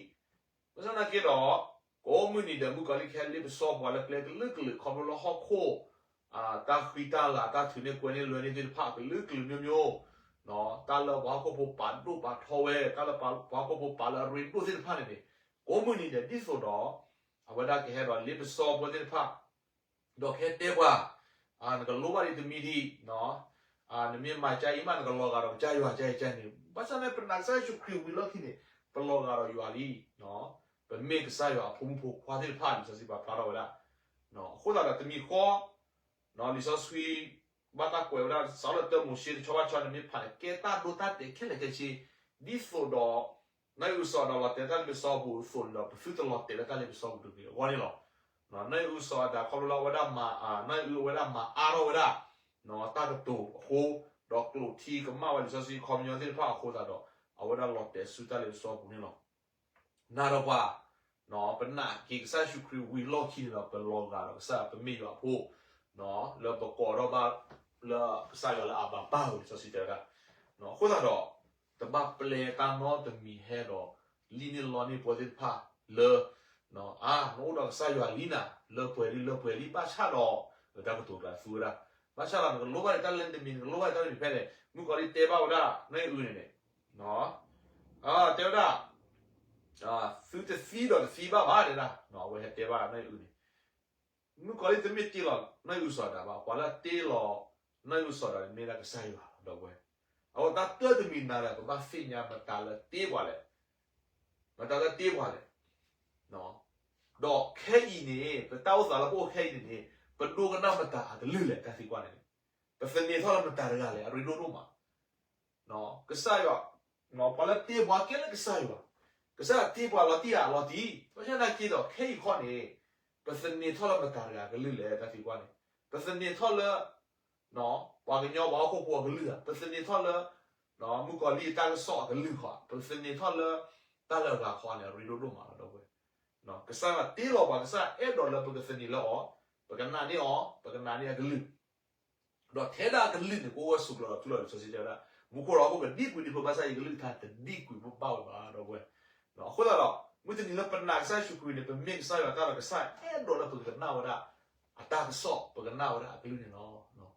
ဘၣ်ဆၣ်သနာ်က့ဒီး ကိးမုၢ်နံၤဒဲး မုၣ်ကီၤလံၢ်ကဟဲလ့ပစီပှၤလၢကျဲကလုာ်ကလုာ် ခီဖျိလၢဟီၣ်ခိၣ် တၢ်ဃံတၢ်လၤ တၢ်ထုးန့ၢ်ကွဲန့ၢ်လွဲန့ၢ်သ့ၣ်တဖၣ် ကလုာ်ကလုာ်မျိုးမျိုး တၢ်လၢပှၤဟီၣ်ခိၣ်ဖိပာ်ဒိၣ်ပာ်ထီဝဲ တၢ်လၢပှၤဟီၣ်ခိၣ်ဖိပာ်လၢအရ့ဒိၣ်သ့ၣ်တဖၣ်န့ၣ်န့ၣ် ကိးမုၢ်နံၤဒဲး ဒ်သိးဒီး အဝဲဒၣ်ကဟဲဒီးလ့ပစီပှၤသ့ၣ်တဖၣ် ဒီးကဟဲတဲပှၤ နကလိၣ်ဘၣ်ဒံးတမံၤဒံး နမ့ၢ်မၤကါအံၤမး နကလီၤဂာ်ဒီးကစၢ်ယွၤ ကါအံၤကါန့ၣ် ဘၣ်ဆၣ်န့ၣ် ပနာ်ကစၢ်ယ့ၣ်ၡူးခရံာ်ဝံၤလီၢ်ခံန့ၣ် ပလီၤဂာ်ဒီးယွၤလံ. ပမ့ၢ်ကစၢ်ယွၤအဖိမုၣ်ဖိခွါသ့ၣ်တဖၣ် လံာ်စီဆှံပာ်ဖျါထီၣ်ဝဲဒၣ်. အဃိသတးဒီးတမံၤဃီ လံာ်စီဆှံ ဘၣ်တၢ်ကွဲးဝဲဒၣ် စးထီၣ်လၢတၢမိၤၡ့တဆီဘၣ်တဆီန့ၣ် မ့ၢ်ဖးန့ၣ် ကဲတၢ်ဒိတၢ်တဲာ်ခဲလၢာ်ခဲဆ့ ဒ်သိးဒီး နီၢ်အံၣ်အုစီၤအၤဒၣ်လီၤတဲာ်လၢတၢ်လ့ပစီပူၤအသိးန့ၣ်ဒီး ပသုတလီၤတဲာ်လၢတၢ်လ့ပစီပူၤတဂ့ၤအဂီၢ်န့ၣ်လီၤ. နီၢ်အံၣ်အုစီၤအၤဒၣ်ခီဖျိလၢအဝဲဒၣ်မၤ နီၢ်အံၣ်အုအဝဲဒၣ်မၤအါထီၣ်ဝဲဒၣ် တၢ်ကတိၤအဃိ ဒီးကျိာ်ထံကမၣ်ဝဲလံာ်စီဆှံခီပညီသ့ၣ်တဖၣ်အဃိသတးဒီး အဝဲဒၣ်လီၤတဲာ်ဆူတၢ်လ့ပစီပူၤန့ၣ်လီၤ. နၤဒီးပှၤ ပနာ်က့ၤကစၢ်ယ့ၣ်ၡူးခရံာ်ဝံၤလီၢ်ခံန့ၣ်ဒီး ပလီၤဂာ်ဒီးကစၢ်ယွၤ ပမ့ၢ်ယွၤအဖိ လၢပကိးထီၣ်ဘၣ်လၢကစၢ်ယွၤလၢအဘၤပၢ်ဧၢ လံာ်စီဆှံတဲဝဲဒၣ်. အဃိသတးဒီး တဘၣ်ပျဲတၢ်နီတမံၤဟဲဒီး လံၣ်န့ၢ်လီန့ၢ်ပှၤသ့ၣ်တဖၣ်လၢ အါ နအိၣ်ဒီးကစၢ်ယွၤလံနၤ လၢပှဲၤလံလၢပှဲၤလံ ဘၣ်ဆၣ်ဒီး လၢတၢ်ကတိၤတဂၤသူဝဲဒၣ် ဘၣ်ဆၣ်ဒီးနကလိၣ်ဘၣ်ဒံးတၢ်လၢတမံၤ နကလိၣ်ဘၣ်ဒံးတၢ်လၢတမံၤဖဲန့ၣ် မုၣ်ကီၤလံၢ်တဲဘၣ်ဝဲဒၣ် နီၢ်အံၣ်အုန့ၣ်န့ၣ် တဲဝဲဒၣ် သုတသံဒီးတသံဘၣ်ဘၣ်တဲဒၣ် အဝဲဟဲတဲဘၣ်နီၢ်အံၣ်အုန့ၣ် မုၣ်ကီၤလံၢ်တမ့ၢ်တ့လီၤနီၢ်အံၣ်အုစီၤအၤဒၣ်ဘၣ် ပှၤလၢအတ့လီၤနီၢ်အံၣ်အုစီၤအၤဒၣ်န့ၣ်မ့ၢ်ဒၣ်ကစၢ်ယွၤလီၤ ဒီပုၢ်ဝဲၢ်. အဃိတၢ်တၢတမံၤနၤဒီး ပဘၣ်သ့ၣ်ညါမတၤလၢတ့ပှၤလဲၣ် မတၤလၢတ့ပှၤလဲၣ်. ဒီးခဲအံၤန့ၣ် ပတၢ်အိၣ်သးလၢပအိၣ်ခဲအံၤန့ၣ်န့ၣ် ပဒိကနၣ်မတၤအကလုၢ်လဲၣ် တၢ်သံကွၢ်န့ၣ်န့ၣ် ပသန့ၤထီၣ်လၢမတၤတဂၤလဲၣ် အရ့ဒိၣ်ဒိၣ်မး ကစၢ်ယွၤ ပှၤလၢတ့ပှၤကဲလၢကစၢ်ယွၤ ကစၢ်ယွၤတ့ပှၤလီၤတံၢ်ဧါလီၤတံၢ် ဘၣ်ဆၣ်သနာ်က့ဒီး ခဲအံၤခီန့ၣ် ပသန့ၤထီၣ်လၢမတၤတဂၤအကလုၢ်လဲၣ် တၢ်သံကွၢ်န့ၣ် ပသန့ၤထီၣ်လၢ ပှၤကညီပှၤဟီၣ်ခိၣ်ဖိအကလုၢ်ဧါ ပသန့ၤထီၣ်လၢ မုၣ်ကီၤလံၢ်တၢ်ကစီၣ်အကလုၢ်ဧါ ပသန့ၤထီၣ်လၢ တၢ်လၢအဂၤခီန့ၣ် အရ့ဒိၣ်ဒိၣ်မးလီၤ ဒီပုၢ်ဝဲၢ်. ကစၢ်ယွၤတ့လီၤပှၤ ကစၢ်ယွၤအဲၣ်ဒိးလၢပကသန့ၤလၢအီၤ ပကနာ်န့ၢ်အီၤ ပကနာ်န့ၢ်အကလုၢ် ဒီးထဲဒၣ်အကလုၢ်န့ၣ် ကအိၣ်ဝဲဆိးကျၢၤဒီးထူလီၤ လံာ်စီဆှံတဲဝဲဒၣ် မူခိၣ်ဒီးဟီၣ်ခိၣ်ကဒံကွံာ်ဒံဖိ ဘၣ်ဆၣ်ယကလုၢ်ကထါတဒံကွံာ်ဘၣ်ဝဲဘၣ် ဒီပုၢ်ဝဲၢ်. အဃိသတးဒီး မုၢ်တနံၤလၢပနာ်ကစၢ်ယ့ၣ်ၡူးခရံာ်န့ၣ် ပမ့ၢ်ကစၢ်ယွၤတၢ်ဒီး ကစၢ်ယွၤအဲၣ်ဒိးလၢပကကနၣ်ဝဲဒၣ် အတၢ်ကစီၣ် ပကနၣ်ဝဲဒၣ်အကလုၢ်န့ၣ်လီၤ.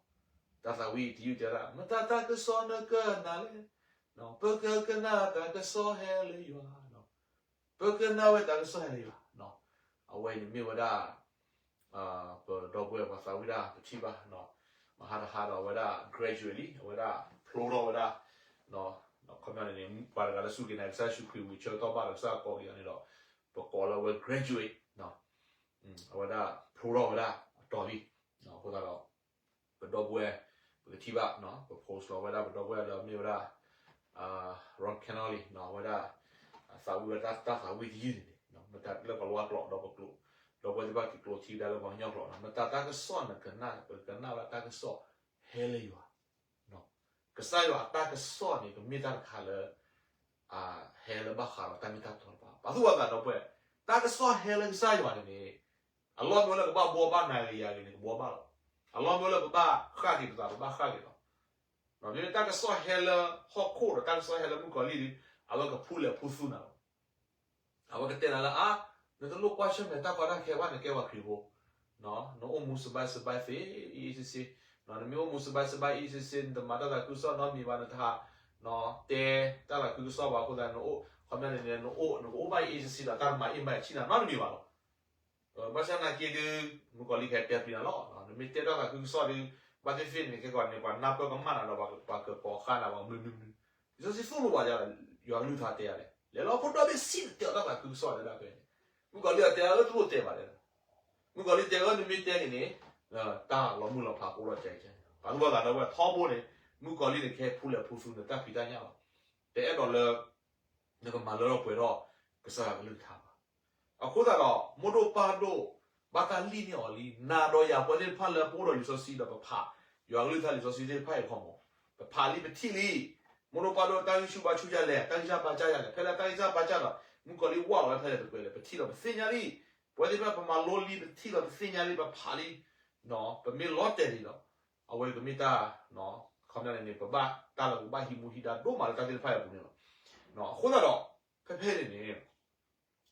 တၢ်သးဝံၣ်တယုၢ်တဲဝဲဒၣ် မတၤတၢ်ကစီၣ်နကနၣ်လဲၣ် ပကကနၣ်တၢ်ကစီၣ်ဟဲလၢယွၤ ပကနၣ်ဝဲတၢ်ကစီၣ်ဟဲလၢယွၤ အဝဲန့ၣ်မ့ၢ်ဝဲဒၣ် ပဒီပုၢ်ဝဲၢ်ပှၤသးဝံၣ်ဒၣ်ပထံၣ်ဘၣ် မဟါတဟါဒီးအဝဲဒၣ် graduate လံ, အဝဲဒၣ်ဖျိထီၣ်ဝဲဒၣ်, ခီပညီန့ၣ်န့ၣ် ပှၤတဂၤလၢစူၢ်က့ၤနာ်က့ၤကစၢ်ယ့ၣ်ၡူးခရံာ် ဝံၤဆၢကတီၢ်ဘၣ်ဒီးကစၢ်ယွၤကိးက့ၤအီၤန့ၣ်ဒီး ပကိးလၢအဝဲ graduate, အဝဲဒၣ်ဖျိထီၣ်ဝဲဒၣ်အတီၤလံ. အဃိသတးဒီး ပဒီပုၢ်ဝဲၢ် ပကထံၣ်ဘၣ်, ပ post လီၤဝဲဒၣ်ပဒီပုၢ်ဝဲၢ်လၢအမ့ၢ်ဝဲဒၣ် Ron Kenoly အဝဲဒၣ် သးဝံၣ်ဝဲဒၣ်တၢ်သးဝံၣ်တယုၢ်န့ၣ်န့ၣ် မ့ၢ်တၢ်လၢပှၤလီၢ်ကျိာ်ဒီးပကျိာ်, ဒီပုၢ်ဝဲၢ်သ့ၣ်တဖၣ်က့ၤကျိးထံဝဲဒၣ်လၢပှၤကညီကျိာ်န့ၣ် မ့ၢ်တၢ်တၢ်ကစီၣ်နကနၣ် ပကနၣ်ဝဲဒၣ်တၢ်ကစီၣ်ဟဲလၢယွၤ, ကစၢ်ယွၤအတၢ်ကစီၣ်န့ၣ် ကမ့ၢ်တၢ်တခါလၢ ဟဲလၢဘၣ်ဃးဒီးတၢ်မ့ၢ်တၢ်တီတဖၣ် ပာ်သူၣ်ပာ်သးဒီပုၢ်ဝဲၢ်, တၢ်ကစီၣ်ဟဲလၢကစၢ်ယွၤန့ၣ်န့ၣ် အလီၢ်မ့ၢ်လၢကဘၣ်ဘှီဘၣ်နၤဂ့ၤယၤဂ့ၤန့ၣ် ကဘှီဘၣ်လီၤ. အလီၢ်မ့ၢ်လၢပဘၣ်ဃၣ်က့ၤပသး ပဘၣ်ဃၣ်က့ၤလီၤ. မ့မ့ၢ်တၢ်ကစီၣ်ဟဲလၢဟီၣ်ခိၣ်ဒီးတၢ်ကစီၣ်ဟဲလၢမုၣ်ကီၤလံၢ်ဒီး အဝဲကဖူလဲၣ်ဖူသူနၤလီၤ. အဝဲကတဲနၤလၢအါ, နတလိၣ်ကွၢ်ဆၢၣ်မဲာ်တၢ်ကီတၢ်ခဲဘၣ် နကဲပှၤခရံာ်ဖိ, နအိၣ်မူစဘါစဘါသ့ အ့ၣ်စ့စ့, နမ့ၢ်အိၣ်မူစဘါစဘါအ့ၣ်စ့စ့ နတမၤတၢ်သးခုကစီၣ်နီတမံၤဘၣ် နတဟး တဲတၢ်သးခုကစီၣ်ဘၣ်အဃိသတး နအိၣ် ခီပညီန့ၣ်န့ၣ် နအိၣ် နကအိၣ်ဘၣ်အ့ၣ်စ့စ့ဒီး တၢ်တမၤအ့ၣ်မၤဆံၣ်နၤနီတမံၤဘၣ်လီၤ. ဘၣ်ဆၣ်သနာ်က့ဒုး မုၣ်ကီၤလံၢ်ကဟဲတဲပျံၤနၤလီၤ. နမ့ၢ်တဲတၢ်သးခုကစီၣ်ဒီး ဘၣ်သ့ၣ်သ့ၣ်န့ၣ် ခဲကီးန့ၣ် ပှၤနၢ်ပၢၢ်ကမၣ်နၤဒီး ပှၤကကိးဃါနၤ ပှၤမနုၤမနုၤ, လံာ်စီဆှံသိၣ်လိပှၤယၤ ယွၤကလုၢ်ကထါတဲယၤလဲၣ်, လဲၤလၢဟီၣ်ခိၣ်ဒီဘ့ၣ်ဆံး နတဲအီၤတၢ်သးခုကစီၣ်လၢဒၣ်ဖဲန့ၣ်, မုၣ်ကီၤလံၢ်အတဲအၢ တလိၣ်တဲဘၣ်လဲၣ်. မုၣ်ကီၤလံၢ်တဲအၢ နမ့ၢ်တဲန့ၣ်န့ၣ် တၢ်လီၤမုၢ်လီၤဖးကအိၣ်ထီၣ်ကဲကဲ, ပာ်သူၣ်ပာ်သးဒီပုၢ်ဝဲၢ် ထီဘိန့ၣ် မုၣ်ကီၤလံၢ်န့ၣ် ကဟဲဖူလဲၣ်ဖူသူနတၢ်ဖံးတၢ်ညၣ်လီၤ. တအဲၣ်ဒိးလၢ နကမၤလၢထီၣ်ပှဲၤထီၣ် ကစၢ်ယွၤကလုၢ်ကထါဘၣ်. အဃိသတးဒီး မိၢ်ဒိၣ်ပၢ်ဒိၣ် ဘၣ်တၢ်လံၣ်န့ၢ်အီၤလံ, နၤဒီးယၤပဝဲသ့ၣ်တဖၣ်လၢပအိၣ်ဒီးလံာ်စီဆှံဒီးပဖး ယွၤကလုၢ်ကထါလံာ်စီဆှံသ့ၣ်တဖၣ်အံၤခီမး, ပဖးလံပထံၣ်လံ, မိၢ်ဒိၣ်ပၢ်ဒိၣ်တၢ်ဂံၢ်ဆူၣ်ဘါဆူၣ်ယၤလဲၣ်, တၢ်ဂံၢ်စၢ်ဘါစၢ်ယၤလဲၣ်, ဖဲလၢတၢ်ဂံၢ်စၢ်ဘါစၢ်ဒီး မုၣ်ကီၤလံၢ်ဝၢ်လီၤဝဲဖဲလဲၣ်တပှဲၤလဲၣ် ပထံၣ်လီၤပသ့ၣ်ညါလံ, ပဝဲသ့ၣ်တဖၣ်ပမၤလိလံပထံၣ်လီၤပသ့ၣ်ညါလံ ပဖးလံ ပမ့ၢ်လီၤတဲာ်လံဒီး အဝဲကမ့ၢ်တၢ် ခီပညီန့ၣ်န့ၣ် ပဘၣ်တၢ်လၢပကဘၣ်ဟံးမူဟံးဒါဒိၣ်မးလၢတၢ်သ့ၣ်တဖၣ်အံၤအပူၤန့ၣ်လီၤ. အဃိသတးဒီး ဖဲဖဲန့ၣ်န့ၣ်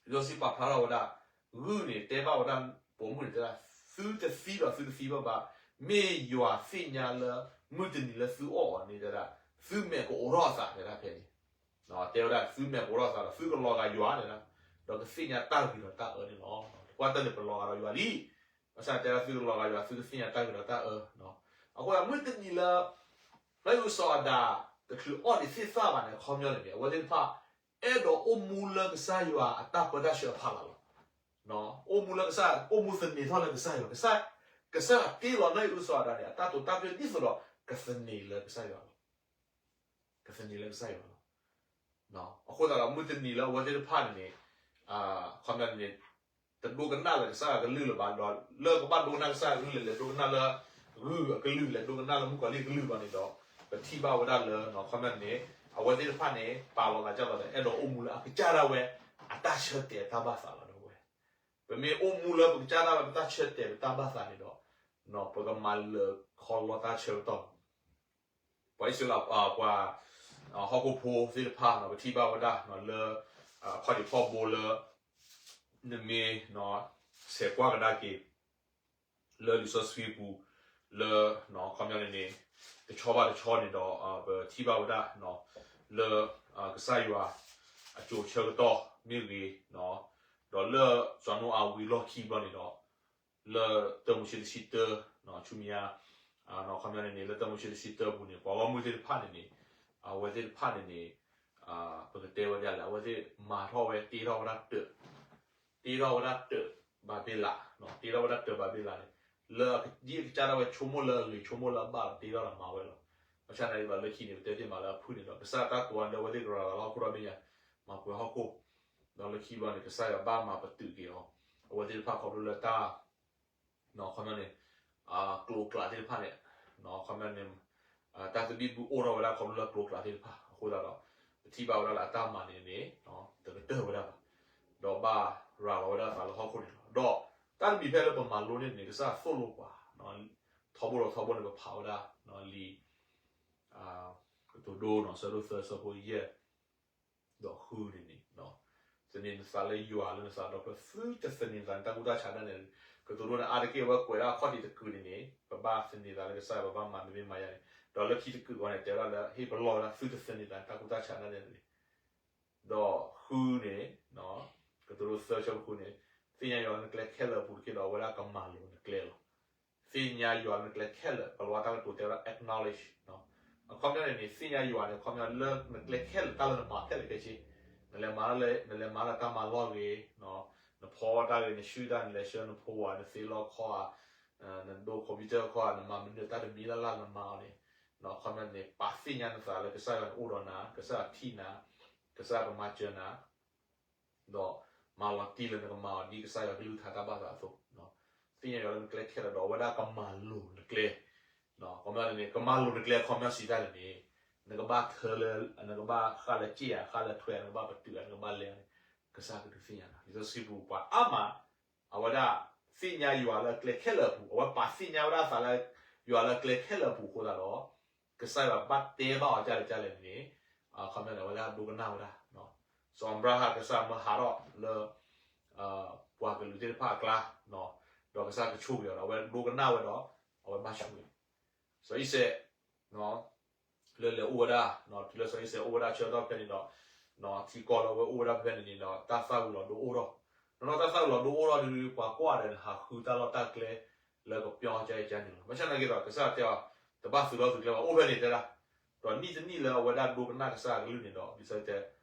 လံာ်စီဆှံပာ်ဖျါထီၣ်ဝဲဒၣ် ဂုၢ်န့ၣ် တဲဘၣ်ဝဲဒၣ် ပိာ်မုၣ်န့ၣ်တဲဒၣ် သုတသံဒီးသုတသံဘၣ်ဘၣ်, မ့ၢ်ယွၤသ့ၣ်ညါလၢ မုၢ်တနံၤလၢသုအီၣ်အီၤန့ၣ်တဲဒၣ် သုမဲာ်ကအိးထီၣ်အသးတဲဒၣ်ဖဲန့ၣ်, တဲဝဲဒၣ်သုမဲာ်ကအိးထီၣ်အသးဒီး သုကလီၤဂာ်ယွၤတဲဒၣ်, ဒီးကသ့ၣ်ညါတၢ်ဂ့ၤဒီးတၢ်အၢန့ၣ်လီၤ. ပှၤတၢ်န့ၣ်ပလီၤဂာ်ဒီးယွၤလံ ဘၣ်ဆၣ်တဲဒၣ်သုကလီၤဂာ်ယွၤ သုကသ့ၣ်ညါတၢ်ဂ့ၤဒီးတၢ်အၢ. အဃိသတးမုၢ်တနံၤလၢ နီၢ်အံၣ်အုစီၤအၤဒၣ် တချုးအီၣ်ဒံးသ့ၣ်သၣ်ဘၣ်န့ၣ် အခီပညီန့ၣ်န့ၣ် အဝဲသ့ၣ်တဖၣ် အဲၣ်ဒိးအိၣ်မူလၢကစၢ်ယွၤအတၢ်ပၢတၢ်ဆှၢအဖီလာ်လီၤ. အိၣ်မူလၢကစၢ် အိၣ်မူသန့ၤထီၣ်လၢကစၢ်ယွၤ, ကစၢ် ကစၢ်ယွၤတ့လီၤနီၢ်အံၣ်အုစီၤအၤဒၣ်န့ၣ် အတၢ်တိာ်တၢ်ပၢဒ်သိးဒီး ကသန့ၤလၢကစၢ်ယွၤလီၤ. ကသန့ၤလၢကစၢ်ယွၤလီၤ. အဃိသတးဒီး မုၢ်တနံၤလၢအဝဲသ့ၣ်တဖၣ်န့ၣ်န့ၣ် ခီပညီန့ၣ် တဒိကနၣ်လၢကစၢ်ယွၤအကလုၢ်လၢၤဘၣ်ဒီး လၢကဘၣ်ဒိကနၣ်ကစၢ်ယွၤအကလုၢ်လဲၣ် လဲၤဒိကနၣ်လၢ ဂုၢ်အကလုၢ် လဲၤဒိကနၣ်လၢမုၣ်ကီၤလံၢ်အကလုၢ်ဘၣ်န့ၣ်ဒီး ပထံၣ်ဘၣ်ဝဲဒၣ်လၢ ခီပညီန့ၣ် အဝဲသ့ၣ်တဖၣ်န့ၣ် ပာ်လီၤသးဒ်သိးဒီး အဲၣ်ဒိးအိၣ်မူလၢအကစၢ်ဒၣ်ဝဲ အတၢ်ဆၢတဲာ်တၢ်ဘၣ်သးလီၤဒီးဝဲ ပမ့ၢ်အိၣ်မူလၢပကစၢ်ဒၣ်ဝဲ ပတၢ်ဆၢတဲာ်ပတၢ်ဘၣ်သးန့ၣ်ဒီး ပကမၤလၢခီလီတၢ်ဆၢကတီၢ် ပှၤအံၣ်စရ့လး ပှၤ ဟီၣ်ခိၣ်ဖိသ့ၣ်တဖၣ် ပထံၣ်ဘၣ်ဝဲဒၣ်လၢ အခီၣ်ထံးခီၣ်ဘိလၢ နမ့ၢ် ဆဲးကွၢ်ကဒါက့ၤ လၢလံာ်စီဆှံပူၤ လၢ ခီပညီန့ၣ်န့ၣ် တဆီဘၣ်တဆီန့ၣ်ဒီး ပထံၣ်ဘၣ်ဝဲဒၣ် လၢ ကစၢ်ယွၤ အစိၤဆၢကတီၢ်မ့ၢ်ဂ့ၤ ဒီးလၢစီၤနိအၤဝံၤလီၢ်ခံဘျီန့ၣ်ဒီး လၢတၢမိၤၡ့တဆံတၢ ဆူမဲာ်ညါ ခီပညီန့ၣ်န့ၣ် လၢတၢမိၤၡ့တဆံတၢပူၤန့ၣ် ပှၤဂီၢ်မုၢ်သ့ၣ်တဖၣ်န့ၣ်န့ၣ် အဝဲသ့ၣ်တဖၣ်န့ၣ်န့ၣ် ပကတဲဝဲဒ်လဲၣ် အဝဲသ့ၣ်မၤထီၣ်ဝဲ တ့ထီၣ်ဝဲဒၣ်တၢး တ့ထီၣ်ဝဲဒၣ်တၢးဘၤဘ့လး တ့ထီၣ်ဝဲဒၣ်တၢးဘၤဘ့လးန့ၣ် လၢအကဒံကစၢ်ဒၣ်ဝဲဆိကမိၣ်လၢအဂ့ၤ ဆိကမိၣ်လၢအဘၣ်ဒီးတ့ထီၣ်ဒီးမၤဝဲလီၤ. ဘၣ်ဆၣ်သနာ်က့ဒီးလၢခံန့ၣ် ပတဲသ့မးလၢအဖုၣ်န့ၣ်ဒီး ကစၢ်တၢ်ကိးဂၤဒဲး အဝဲသ့ၣ်ကရၤလီၤလၢဟီၣ်ခိၣ်ဒီဘ့ၣ်ညါ မၤပှဲၤဟီၣ်ခိၣ် ဒီးလၢခံဘျီန့ၣ် ကစၢ်ယွၤဘၣ်မၤပတုာ်က့ၤအီၤ အဝဲသ့ၣ်တဖၣ်ခီဖျိလၢတၢ် ခီပညီန့ၣ် ကျိၤကျးသ့ၣ်တဖၣ်န့ၣ် ခီပညီန့ၣ် တၢ်သဘံၣ်ဘုၣ်အိၣ်ထီၣ်ဝဲဒၣ်ခီဖျိလၢကျိၤကျးသ့ၣ်တဖၣ် အဃိသတးဒီး ပထံၣ်ဘၣ်ဝဲဒၣ်လၢအတၢ်မၤန့ၣ်န့ၣ် တကတၢၢ်ဝဲဒၣ်ဘၣ် ဒီးဘၣ်ရၤလီၤဝဲဒၣ်သးလၢဟီၣ်ခိၣ်န့ၣ်လီၤ. ဒီးတၢ်တမံၤဖဲလၢပမၤလိန့ၣ်န့ၣ် ကစၢ်သိၣ်လိပှၤ ထီဘိဒီးထီဘိန့ၣ် ပဖးဝဲဒၣ် လံာ် ကတိၤဒိ ဆၢဒိၣ်သၢ ဆၢဖိယဲၢ် ဒီးဃုန့ၣ်န့ၣ် သန့ၤနသးလၢယွၤလၢနသးဒီဖျၢၣ် သုတသန့ၤနသးန့ၣ် တၢ်ကူၣ်တၢ်ဆးဒၣ်နဲန့ၣ် ကတိၤဒိန့ၣ် အါတက့ၢ်ဝဲကွဲးဒၣ်အခီၣ်ထံးတကုာ်န့ၣ်န့ၣ် ပဘၣ်သန့ၤသးလၢကစၢ်ယွၤ ပဘၣ်မၤမ့မ့ၢ်မၤယါန့ၣ် ဒီးလၢခံတကုာ်အဂီၢ်န့ၣ် တဲဝဲဒၣ်လၢ ဟ့ၣ်ပလီၢ်ဝဲဒၣ် သုတသန့ၤသးန့ၣ်တၢ်ကူၣ်တၢ်ဆးဒၣ်နဲန့ၣ် ဒီးဃုန့ၣ် ကတိၤဒိသၢဆၢဖိဃုန့ၣ် သ့ၣ်ညါယွၤလၢနကျဲခဲလၢာ်အပူၤတက့ၢ်ဒီး အဝဲဒၣ်ကမၤလိၤနကျဲလီၤ. သ့ၣ်ညါယွၤလၢနကျဲခဲလၢာ်, ကလၤဝါတၢ်ကတိၤတဲဝဲဒၣ် acknowledge အခီပညီန့ၣ်န့ၣ် သ့ၣ်ညါယွၤန့ၣ် အခီပညီလၢနကျဲခဲလၢာ် တၢ်လၢနမၤခဲလၢာ်ခဲဆ့, နလဲၤမၤလၢ နလဲၤမၤလၢတၢ်မၤလီၢ်ဂ့ၤ, နဖီတၢ်ဂ့ၤ နဆှုၣ်တၢ် နလဲၤဆှၢနဖိဝၤ နသ့လီခီဧါ, နဒိ computer ခီဧါ, နမၤမနုၤတၢ်တမံၤလၢ်လၢ်နမၤအီၤန့ၣ်, အခီပညီန့ၣ် ပာ်သ့ၣ်ညါနသးလၢကစၢ်ယွၤန့ၣ်အိၣ်ဒီးနၤ, ကစၢ်ယွၤထံၣ်နၤ, ကစၢ်ယွၤကမၤစၢၤနၤ ဒီးမၤလီၤတံၢ်လၢနကမၤအီၤဒ်ကစၢ်ယွၤကလုၢ်ကထါတၢ်ဘၣ်သးအသိး, သ့ၣ်ညါယွၤလၢနကျဲခဲလၢာ်ဒီးအဝဲဒၣ်ကမၤလိၤနကျဲ, အခီပညီန့ၣ် ကမၤလိၤနကျဲအခီပညီစံးတၢ်န့ၣ်န့ၣ်, နကဘၣ်ထၢလၢ နကဘၣ်ဃၣ်လၢက့ၣ်ဧါ, ဃၣ်လၢထွဲဧါ, နကဘၣ်ပတုာ်ဧါ, နကဘၣ်လဲၤဧါန့ၣ်, ကစၢ်ကဒုးသ့ၣ်ညါနၤ. လံာ်စီဆှံပူၤပှၤအါမး အဝဲဒၣ်သ့ၣ်ညါယွၤလၢအကျဲခဲလၢာ်အပူၤ, အဝဲပာ်သ့ၣ်ညါဝဲဒၣ်အသးလၢ ယွၤလၢအကျဲခဲလၢာ်အပူၤအဃိသတးဒီး ကစၢ်ယွၤဘၣ်တဲဘၣ်အီၤဒ်လဲၣ်ဒ်လဲၣ်န့ၣ်န့ၣ်, အခီပညီန့ၣ် အဝဲဒၣ်ဒိကနၣ်ဝဲဒၣ်, စီၤအၤဘြၤဟၣ် ကစၢ်မၢဟးထီၣ်လၢ ပှၤကလုာ်သ့ၣ်တဖၣ်အကျါ, ဒီးကစၢ်ကဆိၣ်ဂ့ၤအီၤဒီး အဝဲဒိကနၣ်ဝဲဒီး အဝဲဘၣ်ဆိၣ်ဂ့ၤ, စီၤအံၤစဲး လၢလဲၤအိၣ်ဝဲဒၣ်, တုၤလၢစီၤအံၤစဲးအိၣ်ဝဲဒၣ်ဆၢကတီၢ်ဖဲန့ၣ်ဒီး, ထံကီၢ်လၢအဝဲအိၣ်ဝဲဒၣ်ဖဲန့ၣ်န့ၣ်ဒီး တၢ်သၣ်ဝံၤလီၤဒိအိၣ်ထီၣ်, နီၢ်နီၢ်တၢ်သၣ်ဝံၤလီၤဒိအိၣ်ထီၣ်ဒုး ပှၤကွၢ်ဒီးန့ၣ် ဟးဃုတၢ်လီၢ်တၢ်ကျဲလၢကပျီကါအံၤကါန့ၣ်လီၤ. ဘၣ်ဆၣ်သနာ်က့ဒီး ကစၢ်ယွၤတဲအီၤ တဘၣ်သုးလီၢ်သုးကျဲဘၣ်, အိၣ်ဖဲန့ၣ်တဲဒၣ်, ဒီးနံၣ်တနံၣ်လၢအဝဲဒၣ်ဒိကနၣ်ကစၢ်အကလုၢ်န့ၣ်ဒီး လံာ်စီဆှံတဲ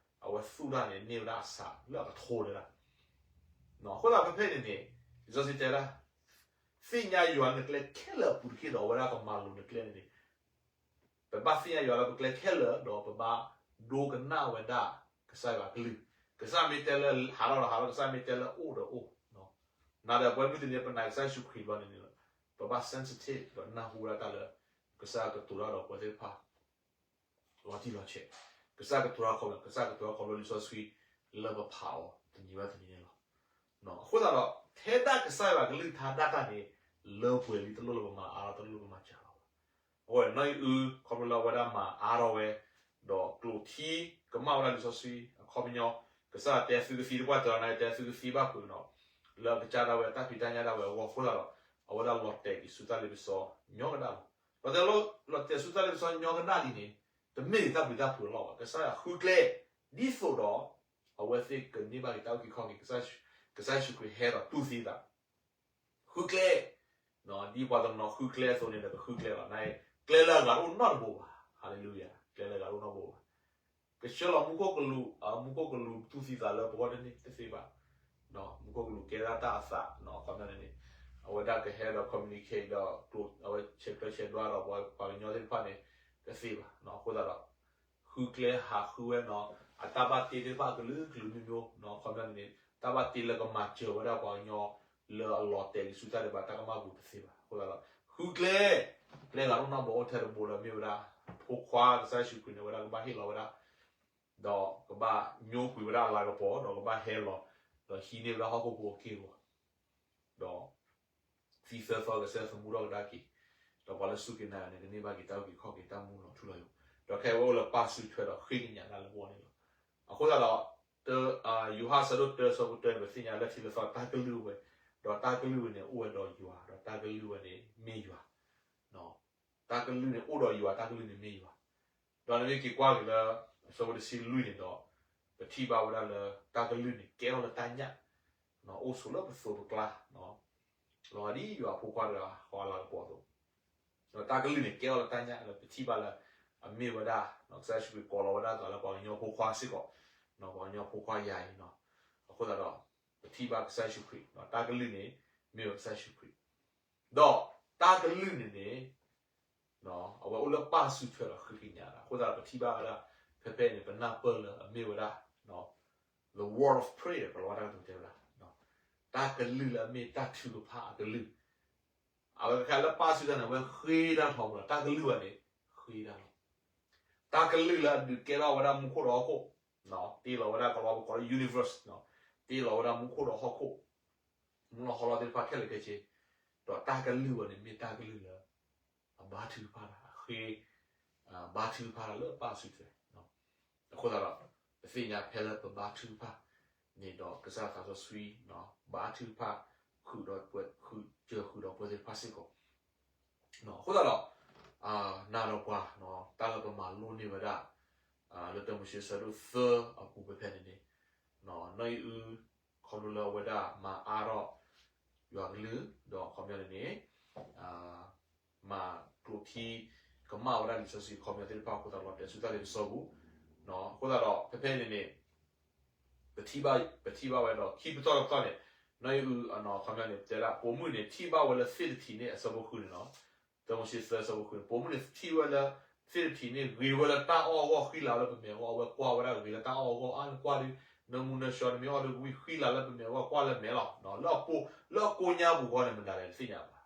အဝဲသူၣ်တၢ်န့ၣ် န့ၢ်ဝဲဒၣ်အဆးလၢအကထိတဲဒၣ်, အဃိသတးဖဲဖဲန့ၣ်န့ၣ် လံာ်စီဆှံတဲဒၣ် သ့ၣ်ညါယွၤလၢနကျဲခဲလၢာ်အပူၤတက့ၢ်ဒီး အဝဲဒၣ်ကမၤလိၤနကျဲန့ၣ်န့ၣ်, ပဘၣ်သ့ၣ်ညါယွၤလၢပကျဲခဲလၢာ် ဒီးပဘၣ်ဒိကနၣ်ဝဲဒၣ်ကစၢ်ယွၤအကလုၢ်, ကစၢ်မ့ၢ်တဲလၢဟးထီၣ်ဒီးဟးထီၣ်, ကစၢ်မ့ၢ်တဲလၢအိၣ်ဒီးအိၣ်, နၤဒီးပဝဲမုၢ်တနံၤ ပနာ်ကစၢ်ယ့ၣ်ၡူးခရံာ်ဘျီန့ၣ်န့ၣ်လီၤ, ပဘၣ် sensitive ဒီးနၢ်ဟူဝဲဒၣ်တၢ်လၢ ကစၢ်ကတိၤတၢ်ဒီးပဝဲသ့ၣ်တဖၣ် လီၤတံၢ်လီၤဆဲး, ကစၢ်ကတိၤတၢ်ခီဖျိ, ကစၢ်ကတိၤတၢ်ခီဖျိလံာ်စီဆှံလၢပဖးအီၤတနံၤဘၣ်တနံၤန့ၣ်လီၤ. အဃိသတးဒီး ထဲဒၣ်ကစၢ်ယွၤကလုၢ်ကထါဒၣ်တၢ်န့ၣ် လၢပှဲၤလံ တလိၣ်လၢပမၤအါထီၣ် တလိၣ်လၢပမၤစှၤလီၤဘၣ်. အဃိန့ၣ် နီၢ်အံၣ်အု ခီဖျိလၢအဝဲဒၣ်မၤအါထီၣ်ဝဲ ဒီးကျိာ်ထံကမၣ်ဝဲဒၣ်လံာ်စီဆှံအခီပညီ, ကစၢ်ယွၤတဲသုကသံတပှၢ်တၢၢ်န့ၣ် တဲသုကသံဘၣ်ဖုးနီၤ, လၢအကစၢ်ဒၣ်ဝဲတၢ်ဖံးတၢ်ညၣ်ဒၣ်ဝဲအဂီၢ်အဃိသတးဒီး အဝဲဒၣ်လီၤတဲာ်က့ၤဆူတၢ်လ့ပစီညီကဒၣ်လီၤ. လီၤတဲာ်လီၤ, လီၤတဲာ်ဆူတၢ်လ့ပစီညီကဒၣ်လံန့ၣ် တမ့ၢ်တၢ်ဘျုးတၢ်ဖှိၣ်အလီၢ်ဘၣ်. ကစၢ်ယွၤဃုကျဲ ဒ်သိးဒီး အဝဲသ့ၣ်ကန့ၢ်ဘၣ်က့ၤတၢ်အုၣ်က့ၤခီၣ်က့ၤ, ကစၢ်ယ့ၣ်ၡူးခရံာ်ဟဲဒီးတူၢ်သံသး ဃုကျဲ, ဒ်ပှၤတနီၤဃုကျဲအသိးန့ၣ်ဒီး ကဃုကျဲလီၤ. နကျဲလၢအဂၤတအိၣ်နီတဘိဘၣ်. ဟါလ့လူယၤ, ကျဲလၢအဂၤတအိၣ်နီတဘိဘၣ်. ကဆှၢလီၤမူခိၣ်ကလူး, မူခိၣ်ကလူးတူၢ်သံသးလၢပဂီၢ်တန့ၢ်တသ့ဘၣ်. မူခိၣ်ကလူးကဲဒၣ်တၢ်အသး, အခီပညီန့ၣ်န့ၣ် အဝဲဒၣ်ကဟဲဒီး communicate ဒီး အဝဲဆဲးကျၢဆဲးဒွါဒီးပှၤကညီသ့ၣ်တဖၣ်န့ၣ် တသ့ဘၣ်. အဃိသတးဒီး ဃုကျဲဟးဃုဝဲနီၤ, အတၢ်ဘၣ်တ့သ့ၣ်တဖၣ်အကလုာ်ကလုာ်မ့ၢ်မ့ၢ်, အခီပညီန့ၣ်န့ၣ် တၢ်ဘၣ်တ့လၢကမၤစၢၤဝဲဒၣ်ပှၤကညီလၢအလီၤတဲာ်လံဆူတၢ်ဒဲးဘးတၢ်ကမၣ်ပူၤတသ့ဘၣ်. အဃိသတးဒီး ဃုကျဲ, ကျဲဂၤတအိၣ်နီတဘိ အိၣ်ထဲတဘိလၢမ့ၢ်ဝဲဒၣ် ဖိခွါကစၢ်ယ့ၣ်ၡူးခရံာ်န့ၣ် အဝဲဒၣ်ကဘၣ်ဟ့ၣ်လီၤဝဲဒၣ် ဒီးကဘၣ်ညိကွံာ်ဝဲဒၣ်အလၤကပီၤ ဒီးကဘၣ်ဟဲလီၤ ဒီးဟံးန့ၢ်ဝဲဒၣ်ဟီၣ်ခိၣ်ဖိအက့ၢ်အဂီၤ ဒီး သံသၢသီကစၢ်သမူထီၣ်ကဒါက့ၤ, ဒီးပှၤလၢစူၢ်က့ၤနာ်န့ၣ် ကန့ၢ်ဘၣ်က့ၤတၢ်အုၣ်က့ၤခီၣ်က့ၤတၢ်မူလီၤထူလီၤယိာ်, ဒီးခဲအံၤဝဲအိၣ်လၢပၢ်စုထွဲဒီးဃ့ကညးတၢ်လၢပဂီၢ်န့ၣ်လီၤ. အဃိသတးဒီး တ ယိၤဟၣ်ဆၢဒိၣ်တၢဆၢဖိတၢန့ၣ် ပသ့ၣ်ညါလၢထံလၢသီတၢ်ကလုၢ်ဝဲ, ဒီးတၢ်ကလုၢ်ဝဲန့ၣ် အိၣ်ဝဲဒီးယွၤ, ဒီးတၢ်ကလုၢ်ဝဲန့ၣ်မ့ၢ်ယွၤ တၢ်ကလုၢ်န့ၣ်အိၣ်ဒီးယွၤ, တၢ်ကလုၢ်န့ၣ်မ့ၢ်ယွၤ. ဒီးနမ့ၢ်က့ၤကွၢ်က့ၤလၢ အဆၢဖိတဆံလွံၢ်န့ၣ်ဒီး ပထံၣ်ဘၣ်ဝဲဒၣ်လၢ တၢ်ကလုၢ်န့ၣ် ကဲထီၣ်လၢတၢ်ညၣ်, အိၣ်ဆိးလၢပသိးပကျါ, လီၤဒ်ယွၤအဖိခွါတဂၤဃီအလၤကပီၤအသိး, ဒီးတၢ်ကလုၢ်န့ၣ် ကဲထီၣ်လၢတၢ်ညၣ်လၢပထံၣ်ဘၣ်လၢ အမ့ၢ်ဝဲဒၣ် ကစၢ်ယ့ၣ်ၡူးခရံာ်ကိးလီၤဝဲဒၣ်အသးလၢပှၤကညီဖိခွါစ့ၢ်ကီး, ပှၤကညီဖိခွါယၤအံၤ, အဃိသတးဒီး ပထံၣ်ဘၣ်ကစၢ်ယ့ၣ်ၡူးခရံာ်, တၢ်ကလုၢ်န့ၣ် မ့ၢ်ဝဲကစၢ်ယ့ၣ်ၡူးခရံာ် ဒီးတၢ်ကလုၢ်န့ၣ်န့ၣ် အဝဲအိၣ်လၢပၢ်စုထွဲဒီးဃ့ကညးတၢ်, အဃိသတးဒီးပထံၣ်ဘၣ်ဝဲဒၣ် ဖဲဖဲန့ၣ် ပနၢ်ပၢၢ်လၢအမ့ၢ်ဝဲဒၣ် the word of prayer ကလီၤဝါတၢ်ကတိၤတဲဝဲဒၣ် တၢ်ကလုၢ်လၢအမ့ၢ်တၢ်ထုကဖၣ်အကလုၢ်, အဝဲခဲလၢပၢ်စုထွဲန့ၣ် အဝဲဃ့တၢ်ထီဘိလီၤ, တၢ်ကလုၢ်ဘၣ်န့ၣ် ဃ့တၢ်လီၤ. တၢ်ကလုၢ်လၢအဒုးကဲထီၣ်ဝဲဒၣ်မူခိၣ်ဒီးဟီၣ်ခိၣ်, တ့လီၤဝဲဒၣ်ကလီၤဝါပကိးလၢ universe, တ့လီၤဝဲဒၣ်မူခိၣ်ဒီးဟီၣ်ခိၣ်, မူလီၤဟီလီၤသ့ၣ်တဖၣ်ခဲလၢာ်ခဲဆ့, ဒီးတၢ်ကလုၢ်ဝဲန့ၣ်မ့ၢ်တၢ်ကလုၢ်လၢ အဘါထုကဖၣ်တၢ်, အဃ့ ဘါထုကဖၣ်တၢ်လၢပၢ်စုထွဲ, အဃိသတးဒီး ပသ့ၣ်ညါဖဲလၢပဘါထုကဖၣ်န့ၣ်ဒီးကစၢ်သးစီဆှံ ဘါထုကဖၣ် ဃုာ်ဒီးပှဲၤ ဃုာ်စၢၤဃုာ်ဒီးပှဲၤသ့ၣ်တဖၣ်စ့ၢ်ကီး, အဃိသတးဒီး နၤဒီးပှၤ တၢ်လၢပမၤလိန့ၢ်ဝဲဒၣ် လၢတၢမိၤၡ့ဆၢဒိၣ်သၢအပူၤဖဲဖဲန့ၣ်န့ၣ်, နီၢ်အံၣ်အု ခီဖျိလၢအဝဲဒၣ်မၤအါထီၣ် ယွၤကလုၢ် ဒီးအခီပညီန့ၣ်န့ၣ် မၤကျိးထံ ကမၣ်ဝဲဒၣ်လံာ်စီဆှံခီပညီသ့ၣ်တဖၣ်အဃိသတးဒီး လီၤတဲာ်ဆူတၢ်လ့ပစီပူၤ, အဃိသတးဒီး ဖဲဖဲန့ၣ်န့ၣ် ပထံၣ်ဘၣ်ဝဲဒီး ခံပတီၢ်တပတီၢ်န့ၣ် နီၢ်အံၣ်အု ခီပညီန့ၣ် တဲဒၣ် ပိာ်မုၣ်န့ၣ် ထံၣ်ဘၣ်ဝဲလၢသ့ၣ်တထံးန့ၣ် အဆၢဖိဃုန့ၣ်လီၤ. တၢမိၤၡ့သၢ အဆၢဖိဃုန့ၣ် ပိာ်မုၣ်န့ၣ်ထံၣ်ဝဲလၢ သ့ၣ်တထံးန့ၣ် ဂ့ၤဝဲလၢတၢ်အီၣ်အဂီၢ် ဃံလၤလၢပမဲာ်အဂီၢ်, အဝဲကွၢ်ဝဲဒၣ်ဂ့ၤလၢတၢ်အီၣ်အဂီၢ်, အါ နကွၢ်ဒီး နမူနဆှီနမ့ၢ်အီၣ်ဒီးဝံၣ် ဃံလၤလၢပမဲာ်အဂီၢ် ကွၢ်လၢမဲာ်လီၤ. လၢအကိညါပူၤအဂီၢ်န့ၣ် မတၤလဲၣ်တသ့ၣ်ညါဘၣ်.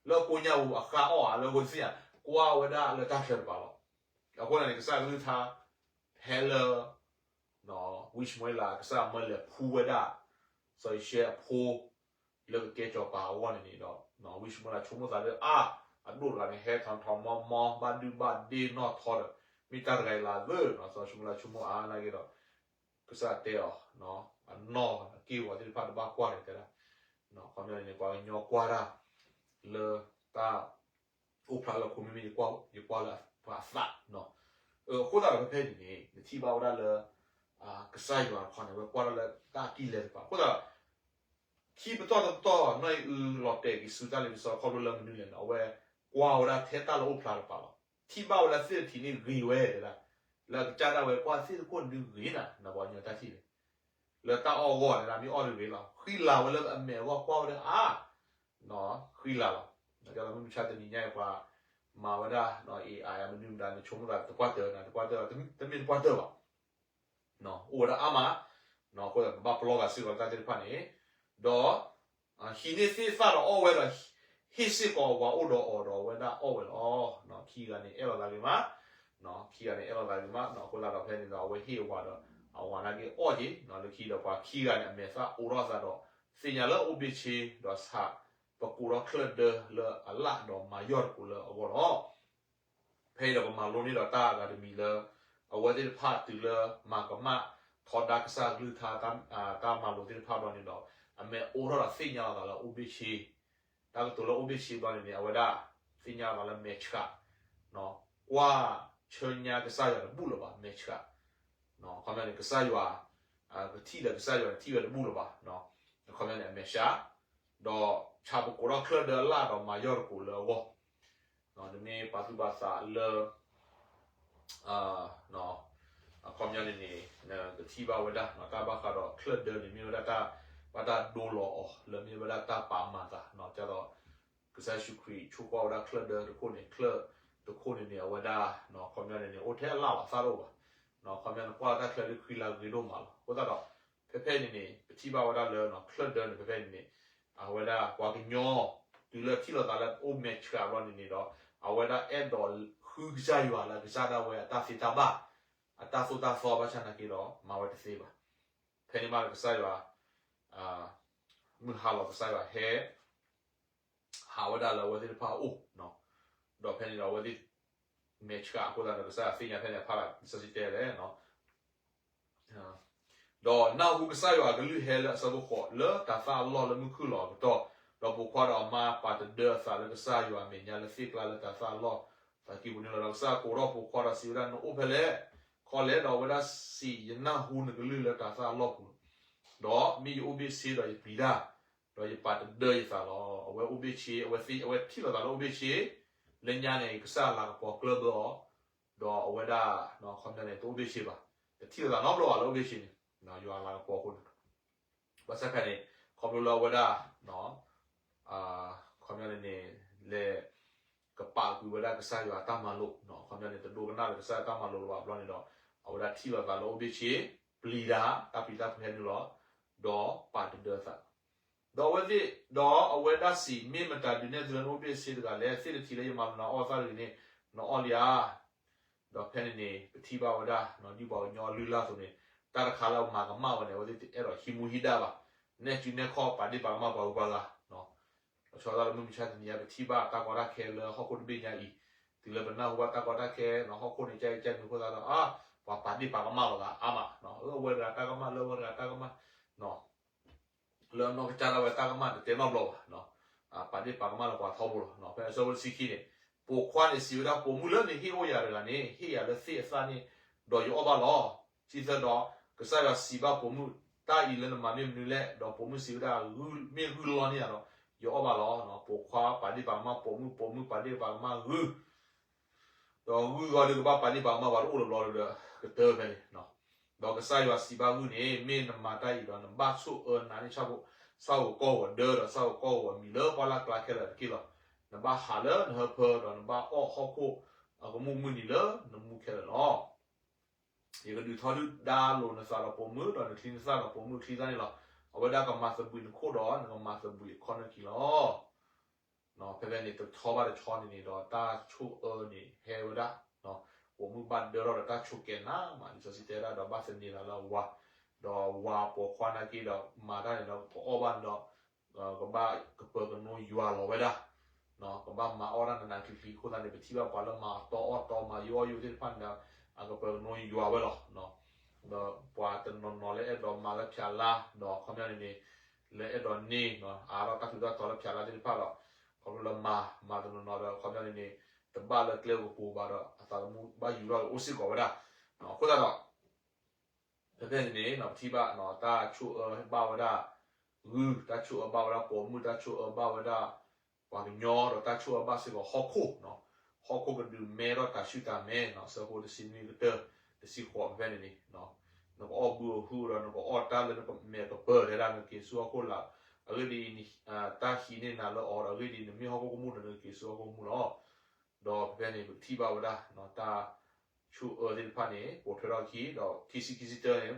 လၢအကိညါပူၤအဃၢ်အီၣ်ဧါ လၢအဃိတသ့ၣ်ညါ, ကွၢ်ဝဲဒၣ်လၢတၢ်ချၢတပၤလီၤ. အဃိန့ၣ် ကစၢ်ကလုၢ်ကထါ ဟဲလၢ ဝံၡမူၤအ့လး ကစၢ်မၢလဲၤဖှူဝဲဒၣ် စီၤယိၤၡဲအဖိ လၢကကဲစီၤပၤအဂီၢ်န့ၣ်န့ၣ်ဒီး ဝံၡမူၤအ့လးဆိကမိၣ်သးလၢ အါ အဒိၣ်တဂၤန့ၣ် ဟဲထီၣ်ထီၣ်မီမီ ဘၣ်ဒုဘၣ်ဒ့နီၢ်ထီဒီး မ့ၢ်တၢ်တဂၤအံၤလၢအသၢ စီၤယိၤၡမူၤအ့လးဆိကမိၣ်အါနာ်က့ဒီး ကစၢ်တဲအီၤ အနီၢ်အက့ၢ်အဂီၤသ့ၣ်တဖၣ်တဘၣ်ကွၢ်န့ၣ်တဲဒၣ် ခီပညီန့ၣ် ပှၤကညီကွၢ်တၢ် လၢတၢ် အိၣ်ဖျါလၢခိမ့မ့ၢ် ယကွၢ်လၢပှၤအသး, အဃိသတးဒီးဖဲဖဲန့ၣ်န့ၣ် နထံၣ်ဘၣ်ဝဲဒၣ်လၢ ကစၢ်ယွၤတခီန့ၣ် အဝဲကွၢ်ဒၣ်လၢတၢ်အကံၢ်လဲတဖၣ် အဃိသတးဒီး ခံပတီၢ်တပတီၢ် နီၢ်အံၣ်အုလီၤတဲာ်က့ၤဆူတၢ်လ့ပစီခီဖျိလၢမနုၤလဲၣ်န့ၣ် အဝဲကွၢ်ဝဲဒၣ်ထဲတၢ်လၢအိၣ်ဖျါတဖၣ်လီၤ. ထံၣ်ဘၣ်ဝဲဒၣ်သ့ၣ်တထံးန့ၣ်ဂ့ၤဝဲတဲဒၣ်, လၢအကစၢ်ဒၣ်ဝဲကွၢ်သ့ၣ်တခိၣ်န့ၣ်ဒုးဂ့ၤနၤ နပှၤကညီတၢ်ထံၣ်န့ၣ် လၢတၢ်အီၣ်အဂီၢ်န့ၣ် မ့ၢ်အီၣ်တဂ့ၤလီၤ. ဃံလၤဝဲလၢအမဲာ်အဂီၢ်ကွၢ်ဝဲဒၣ်အါ ဃံလၤလီၤ. မုၢ်မဆါတနံၤညါအံၤပှၤ မၤဝဲဒၣ် AI မနုၤမတၤန့ၣ် ဆိကမိၣ်သးတပှၢ်တၢၢ်နၤ တပှၢ်တၢၢ် တမ့ၢ်တပှၢ်တၢၢ်ဘၣ်. အိၣ်ဝဲဒၣ်အါမး, အဃိသတးပဘၣ်ပလီၢ်ဂာ်စ့ၢ်ကီးတၢ်သ့ၣ်တဖၣ်န့ၣ်, ဒီး ဟံးန့ၢ်သ့ၣ်သၣ်ဒီးအီၣ်ဝဲဒီး ဟ့ၣ်စ့ၢ်ကီးဝၤအိၣ်ဒီးအီၤဒီးအဝဲဒၣ်အီၣ်ဝဲလီၤ. ခံဂၤန့ၣ်အဲၣ်လိာ်သးဂ့ၤမး, ခံဂၤန့ၣ်အဲၣ်လိာ်သးဂ့ၤမး, အဃိသတးဒီးဖဲန့ၣ်ဒီးအဝဲဟ့ၣ်ဝၤဒီး အဝၤနာ်က့အီၣ်က့ၤ, လၢခံဒီးပှၤခံဂၤန့ၣ် အမဲာ်သၣ်အိးထီၣ်သးဒီး သ့ၣ်ညါလၢအိၣ်ဘ့ၣ်ဆ့ ဒီးဆၣ် ပကိးထီၣ်ချၢၣ်ဒၢလၢအလၣ်ဒီးမၤယီၢ်တကိးလၢအဂီၢ်လီၤ. ဖဲအံၤဒီးပမၤလိန့ၢ်ဒီးတၢ်ဂၤတမံၤလၢ အဝဲသ့ၣ်တဖၣ်တုၤလၢမၤကမၣ်ထီဒါကစၢ်ကလုၢ်ကထါ တၢ်မၤလိာ်သ့ၣ်တဖၣ်ဘျီန့ၣ်ဒီး အမဲာ်အိးထီၣ်ဒီးသ့ၣ်ညါလီၤသးလၢအိၣ်ဘ့ၣ်ဆ့, တၢ်ကတိၤလၢအိၣ်ဘ့ၣ်ဆ့ဘျီန့ၣ်န့ၣ် အဝဲဒၣ်သ့ၣ်ညါလီၤသးလၢမဲာ်ဆှး, ကွၢ်ဆၢညါကစၢ်ယွၤတဘူၣ်လၢၤဘၣ် မဲာ်ဆှး, ခီပညီန့ၣ် ကစၢ်ယွၤ ပထံၣ်လၢကစၢ်ယွၤန့ၣ်ထံၣ်ဝဲတဘူၣ်လၢၤဘၣ်, ခီပညီန့ၣ် အမဲာ်ဆှး, ဒီးဆၣ်ပကိးထီၣ်ချၢၣ်ဒၢအလၣ်ဒီးမၤယီၢ်တကိးလၢအဂီၢ်, နမ့ၢ်ပာ်သူၣ်ပာ်သးလၢ အခီပညီန့ၣ်န့ၣ် နကထံၣ်ဘၣ်ဝဲဒၣ် တၢ်ဘၣ်ဃးဒီးချၢၣ်ဒၢန့ၣ် မ့ၢ်ဝဲဒၣ်တၢ် ဘၣ်တၢ်ဒိလီၤအီၤ လၢမ့ၢ်ဝဲဒၣ်တၢ်ပာ်မၤသး ဒ်သိး ကစၢ်ယ့ၣ်ၡူးခရံာ်ဆိကီၢ်ဝဲဒၣ်ချၢၣ်ဒၢတခိၣ်န့ၣ် ချၢၣ်တခိၣ်န့ၣ်န့ၣ် အဝဲဒၣ် အခီပညီန့ၣ်န့ၣ် အိၣ်ထဲအလၣ်လီၤသၣ်တအိၣ်ဘၣ်, အခီပညီန့ၣ် ကွၢ်တၢ်ချၢဒုးဃံလၤဂ့ၤဒိၣ်မးလီၤ. အဃိသတးဒီး ဖဲဖဲန့ၣ်န့ၣ် ပထံၣ်ဘၣ်ဝဲဒၣ်လၢ ချၢၣ်ဒၢန့ၣ် ဖဲဖဲန့ၣ်န့ၣ် အဝဲဒၣ်ပှၤကညီ တုၤလၢထံၣ်လိာ်သးလၢအိၣ်မဲာ်ဆှးဘျီန့ၣ်န့ၣ်ဒီး အဝဲဒၣ်အဲၣ်ဒိးဃုကစၢ်ယွၤလၢအကစၢ်ဒၣ်ဝဲအတၢ်သ့တၢ်ဘၣ် အတၢ်သိၣ်တၢ်သီဘၣ်ဆၣ်နာ်က့ဒီး မၤဝဲတသ့ဘၣ်. ဖဲန့ၣ်မးလၢကစၢ်ယွၤ မုၢ်ဟါလီၤကစၢ်ယွၤဟဲ ဟးဝဲဒၣ်လၢအဝဲသ့ၣ်တဖၣ်အအိၣ်, ဒီးဖဲန့ၣ်ဒီးအဝဲသ့ၣ် မဲာ်ဆှးအဃိသတးဒီး ကစၢ်ယွၤသ့ၣ်ညါဖဲန့ၣ်အဖီလာ် လံာ်စီဆှံတဲလဲၣ် ဒီးနၢ်ဟူကစၢ်ယွၤအကလုၢ်ဟဲလၢအဆၢဖိဃိး လၢတၤသၣ်အလီၢ်လၢမုၢ်ခုၣ်လီၤအကတီၢ်, ဒီးပိာ်ခွါဒီးအမါပာ်တဒၢအသးလၢကစၢ်ယွၤအမဲာ်ညါလၢသ့ၣ်ကျါလၢတၤသၣ်အလီၢ်သးကံၢ်ပူၤန့ၣ်လီၤ. ဒီးကစၢ်ယွၤကိးထီၣ်ပိာ်ခွါဒီးစံးဝဲဒၣ် နအိၣ်ဖဲလဲၣ်, ခီလဲၣ်, ဒီးအဝဲဒၣ်စံး ယနၢ်ဟူနကလုၢ်လၢတၤသၣ်အလီၢ်ပူၤလီၤ. ဒီးမ့ၢ်ယအိၣ်ဘ့ၣ်ဆ့ဒီးယပျံၤတၢ်, ဒီးယပာ်တဒၢယသးလီၤ. အဝဲအိၣ်ဘ့ၣ်ဆ့, အဝဲသ့ၣ်, အဝဲထံၣ်လိာ်သးလၢအိၣ်ဘ့ၣ်ဆ့, လၢညါန့ၣ် ကစၢ်လၤကပီၤကျၢၢ်ဘၢအီၤ, ဒီးအဝဲဒၣ် ခီပညီန့ၣ် တအိၣ်ဘ့ၣ်ဆ့ဘၣ်, တထံၣ်လိာ်သးနီတဘျီဘၣ်လၢအိၣ်ဘ့ၣ်ဆ့န့ၣ်, ယွၤလၤကပီၤအဃိန့ၣ်, ဘၣ်ဆၣ်ခါန့ၣ် ခီဖျိလၢအဝဲဒၣ် ခီပညီန့ၣ်န့ၣ် လဲၤ ကပာ်ကွံာ်ဝဲဒၣ်ကစၢ်ယွၤအတၢ်မၤလိာ်, ခီပညီန့ၣ် တဒိကနၣ်လၢကစၢ်ယွၤအတၢ်မၤလိာ်လၢၤဘၣ်ဘျီန့ၣ်ဒီး အဝဲဒၣ်ထံၣ်လိာ်သးလၢအိၣ်ဘ့ၣ်ဆ့, ပျံၤတၢ်, တၢ်ပျံၤတၢ်ဖုးဟဲနုာ်လီၤ, ဒီးပာ်တဒၢအသး, ဒီးအဝဲသ့ၣ်, ဒီးအဝဲဒၣ်စံး, မ့ၢ်မတၤဒုးနဲၣ်သုလၢနအိၣ်ဘ့ၣ်ဆ့တဂၤလဲၣ်, သ့ၣ်တထံးလၢယမၤလိာ်နၤအီၣ်သၣ်တဂ့ၤန့ၣ် နအီၣ်လံဧါ. ဒီးဖဲန့ၣ်န့ၣ် ပထံၣ်ဘၣ်ဝဲဒၣ် ဒ်ပှၤကညီအလုၢ်အလၢ်အသိးန့ၣ် တၢ်တခါလၢအမၤကမၣ်ဝဲန့ၣ် အဝဲသ့ၣ်တအဲၣ်ဒိးဟံးမူဟံးဒါဘၣ်, နဲၣ်စုနဲၣ်ခီၣ်ပာ်ဒ့ၣ်ပာ်ကမၣ်ပှၤဂုၤပှၤဂၤ လီၤဆီဒၣ်တၢ်လၢမုၢ်မဆါတနံၤညါ ပထံၣ်ဘၣ်တၢ်ကီတၢ်ခဲလၢဟီၣ်ခိၣ်တဘ့ၣ်ညါအံၤ, တုၤလၢပနၢ်ဟူဘၣ်တၢ်ကီတၢ်ခဲ ဟီၣ်ခိၣ်န့ၣ် ကၢ်အံၤကၢ်နုာ်အဃိသတးဒီး အါ ပှၤပာ်ဒ့ၣ်ပာ်ကမၣ်လိာ်သးအါမး, အဝဲတဂၤတၢ်ကမၣ်လၢအဝဲတဂၤတၢ်ကမၣ်, လၢအနီၢ်ကစၢ်ဒၣ်ဝဲတၢ်ကမၣ်တတဲနီတဘျီဘၣ်, ပာ်ဒ့ၣ်ပာ်ကမၣ်လၢပှၤထီဘိလီၤ. ဖဲအဆၢဖိတဆံခံန့ၣ် ပိာ်ခွါန့ၣ်စံးဝဲဒၣ် ပိာ်မုၣ်လၢနဟ့ၣ်အိၣ်ယၤတဂၤန့ၣ် ဟ့ၣ်ယၤလၢသ့ၣ်အသၣ်န့ၣ် ဒီးယအီၣ်ဘၣ်လီၤ. တဆံသၢဒီး ကစၢ်ယွၤစံးဘၣ်ပိာ်မုၣ်, တၢ်အံၤလၢနမၤမ့ၢ်မနုၤလဲၣ်. ဒီးပိာ်မုၣ်စံးဝဲဒၣ် မ့ၢ်ဂုၢ်လီန့ၢ်ယၤဒီး ယအီၣ်ဘၣ်လီၤ. ပိာ်ခွါပာ်ဒ့ၣ်ပာ်ကမၣ်ပိာ်မုၣ်, ပိာ်မုၣ်ပာ်ဒ့ၣ်ပာ်ကမၣ်ဂုၢ်, ဒီးဂုၢ်ဂီၤဒီးကဘၣ်ပာ်ဒ့ၣ်ပာ်ကမၣ်ပှၤတအိၣ်တဘျီဒီးကတၢၢ်ဖဲန့ၣ်. ဒီးကစၢ်ယွၤစံးဘၣ်ဂုၢ်န့ၣ်, မ့ၢ်နမၤတၢ်အံၤဒီး နဘၣ်ဆိၣ်အၢနၤန့ၢ်ဆၣ်ဖိ, ဆၣ်ဧိၤကီၢ်ဧိၤဒၢဒီးဆၣ်ဧိၤကီၢ်ဧိၤအမံၤလၢပှၢ်လၢ်ကျါခဲလၢာ်တက့ၢ်လီၤ. နဘၣ်ဟးလၢနဟၢဖၢဒီး နဘၣ်အီၣ်ဟီၣ်ခိၣ်အကမူၣ်မုၢ်နံၤလၢနမူခဲလၢာ်လီၤ. ယကဒုးထီဒုၣ်ဒါလိာ်နသးဒီးပိာ်မုၣ်, ဒီးနချံနသၣ်ဒီးပိာ်မုၣ်ချံသၣ်န့ၣ်လီၤ. အဝဲဒၣ်ကမၤသဘှံးနခိၣ်ဒီး နကမၤသဘှံးအခီၣ်နၢၣ်ခံလီၤ. ဖဲဖဲန့ၣ်တဆီဘၣ်တဆီန့ၣ်န့ၣ်ဒီး တၢ်ဆိၣ်အၢန့ၣ်ဟဲဝဲဒၣ်, ပိာ်မုၣ်ဘၣ်ဒၢထီၣ်ဒီးတၢ်ဆိၣ်ကဲၤနးမး, လံာ်စီဆှံတဲဒၣ်ဒီး ဘၣ်သန့ၤသးလၢအဝၤ, ဒီးဝၤပိာ်ခွါနာ်က့ဒီး မၤတၢ်န့ၣ်ဒီး ကအီၣ်ဘၣ်န့ၣ်ဒီး ကဘၣ်ကပၢၤကနိယွၤလီၤဝဲဒၣ်, ကဘၣ်မၤအီၣ်တၢ်နးနးချံချံအဃိသတးန့ၣ် ပထံၣ်ဘၣ်ပှၤလၢမၤတီအီၣ်တီမၤယိအီၣ်ယိသ့ၣ်တဖၣ်န့ၣ်ဒီး အကပၢၤကနိယွၤဝဲလီၤ. ဒီးပှၤတနီၤနီၤလၢအဲၣ်ဒိးမၤလၢဖၠးလါ, ဒီးခီပညီန့ၣ်န့ၣ် လၢအဲၣ်ဒိးန့ၢ် အါထီၣ်တၢ်ထူးတၢ်တီၤလၢဖၠးလါသ့ၣ်တဖၣ်ဒီး ခီဖျိလၢမၤ မၤတနီၤနီၤဒီး ခီပညီန့ၣ်န့ၣ် တဘၣ်လၢကျဲကပူၤဘၣ်ဒီး အသးသမူဘၣ်ယူၤထီၣ်အိၣ်စ့ၢ်ကီးဝဲဒၣ်. အဃိသတးဒီး ဖဲဖဲန့ၣ်န့ၣ် ပထံၣ်ဘၣ် တၢ်ဆိၣ်အၢဘၣ်ဝဲဒၣ်ဂုၢ်, တၢ်ဆိၣ်အၢဘၣ်ဝဲဒၣ်ပိာ်မုၣ်, တၢ်ဆိၣ်အၢဘၣ်ဝဲဒၣ်ပှၤကညီ, ဒီးတၢ်ဆိၣ်အၢဘၣ်စ့ၢ်ကီးဟီၣ်ခိၣ်, ဟီၣ်ခိၣ်ကဒုးမဲထီၣ်တၤဆှုၣ်တၤမဲ, ဆၢဖိတဆံနွံကတၢၢ် တဆံဃိးဖဲဖဲန့ၣ်န့ၣ် နကအီၣ်ဘုအဟုဒီး နကအီၣ်တၢ်လၢနမဲာ်ကပၢၤထဲဒၣ်နက့ၤဆူဟီၣ်ခိၣ်လာ်, အဂ့ၢ်ဒ်အံၤ, တၢ်ဟံးန့ၢ်နၤလၢအီၤဒီး အဂ့ၢ်ဒ်အံၤ, နမ့ၢ်ဟီၣ်ခိၣ်ကမူၣ်ဒီး နကက့ၤဆူဟီၣ်ခိၣ်ကမူၣ်လီၤ. ဒီးဖဲဖဲန့ၣ် ပကထံၣ်ဘၣ်ဝဲဒၣ် တၢ်ဆိၣ်အၢသ့ၣ်တဖၣ်န့ၣ် ပိာ်ထွဲထီၣ်အခံ, ဒီးခံဆံခံဆံတၢန့ၣ်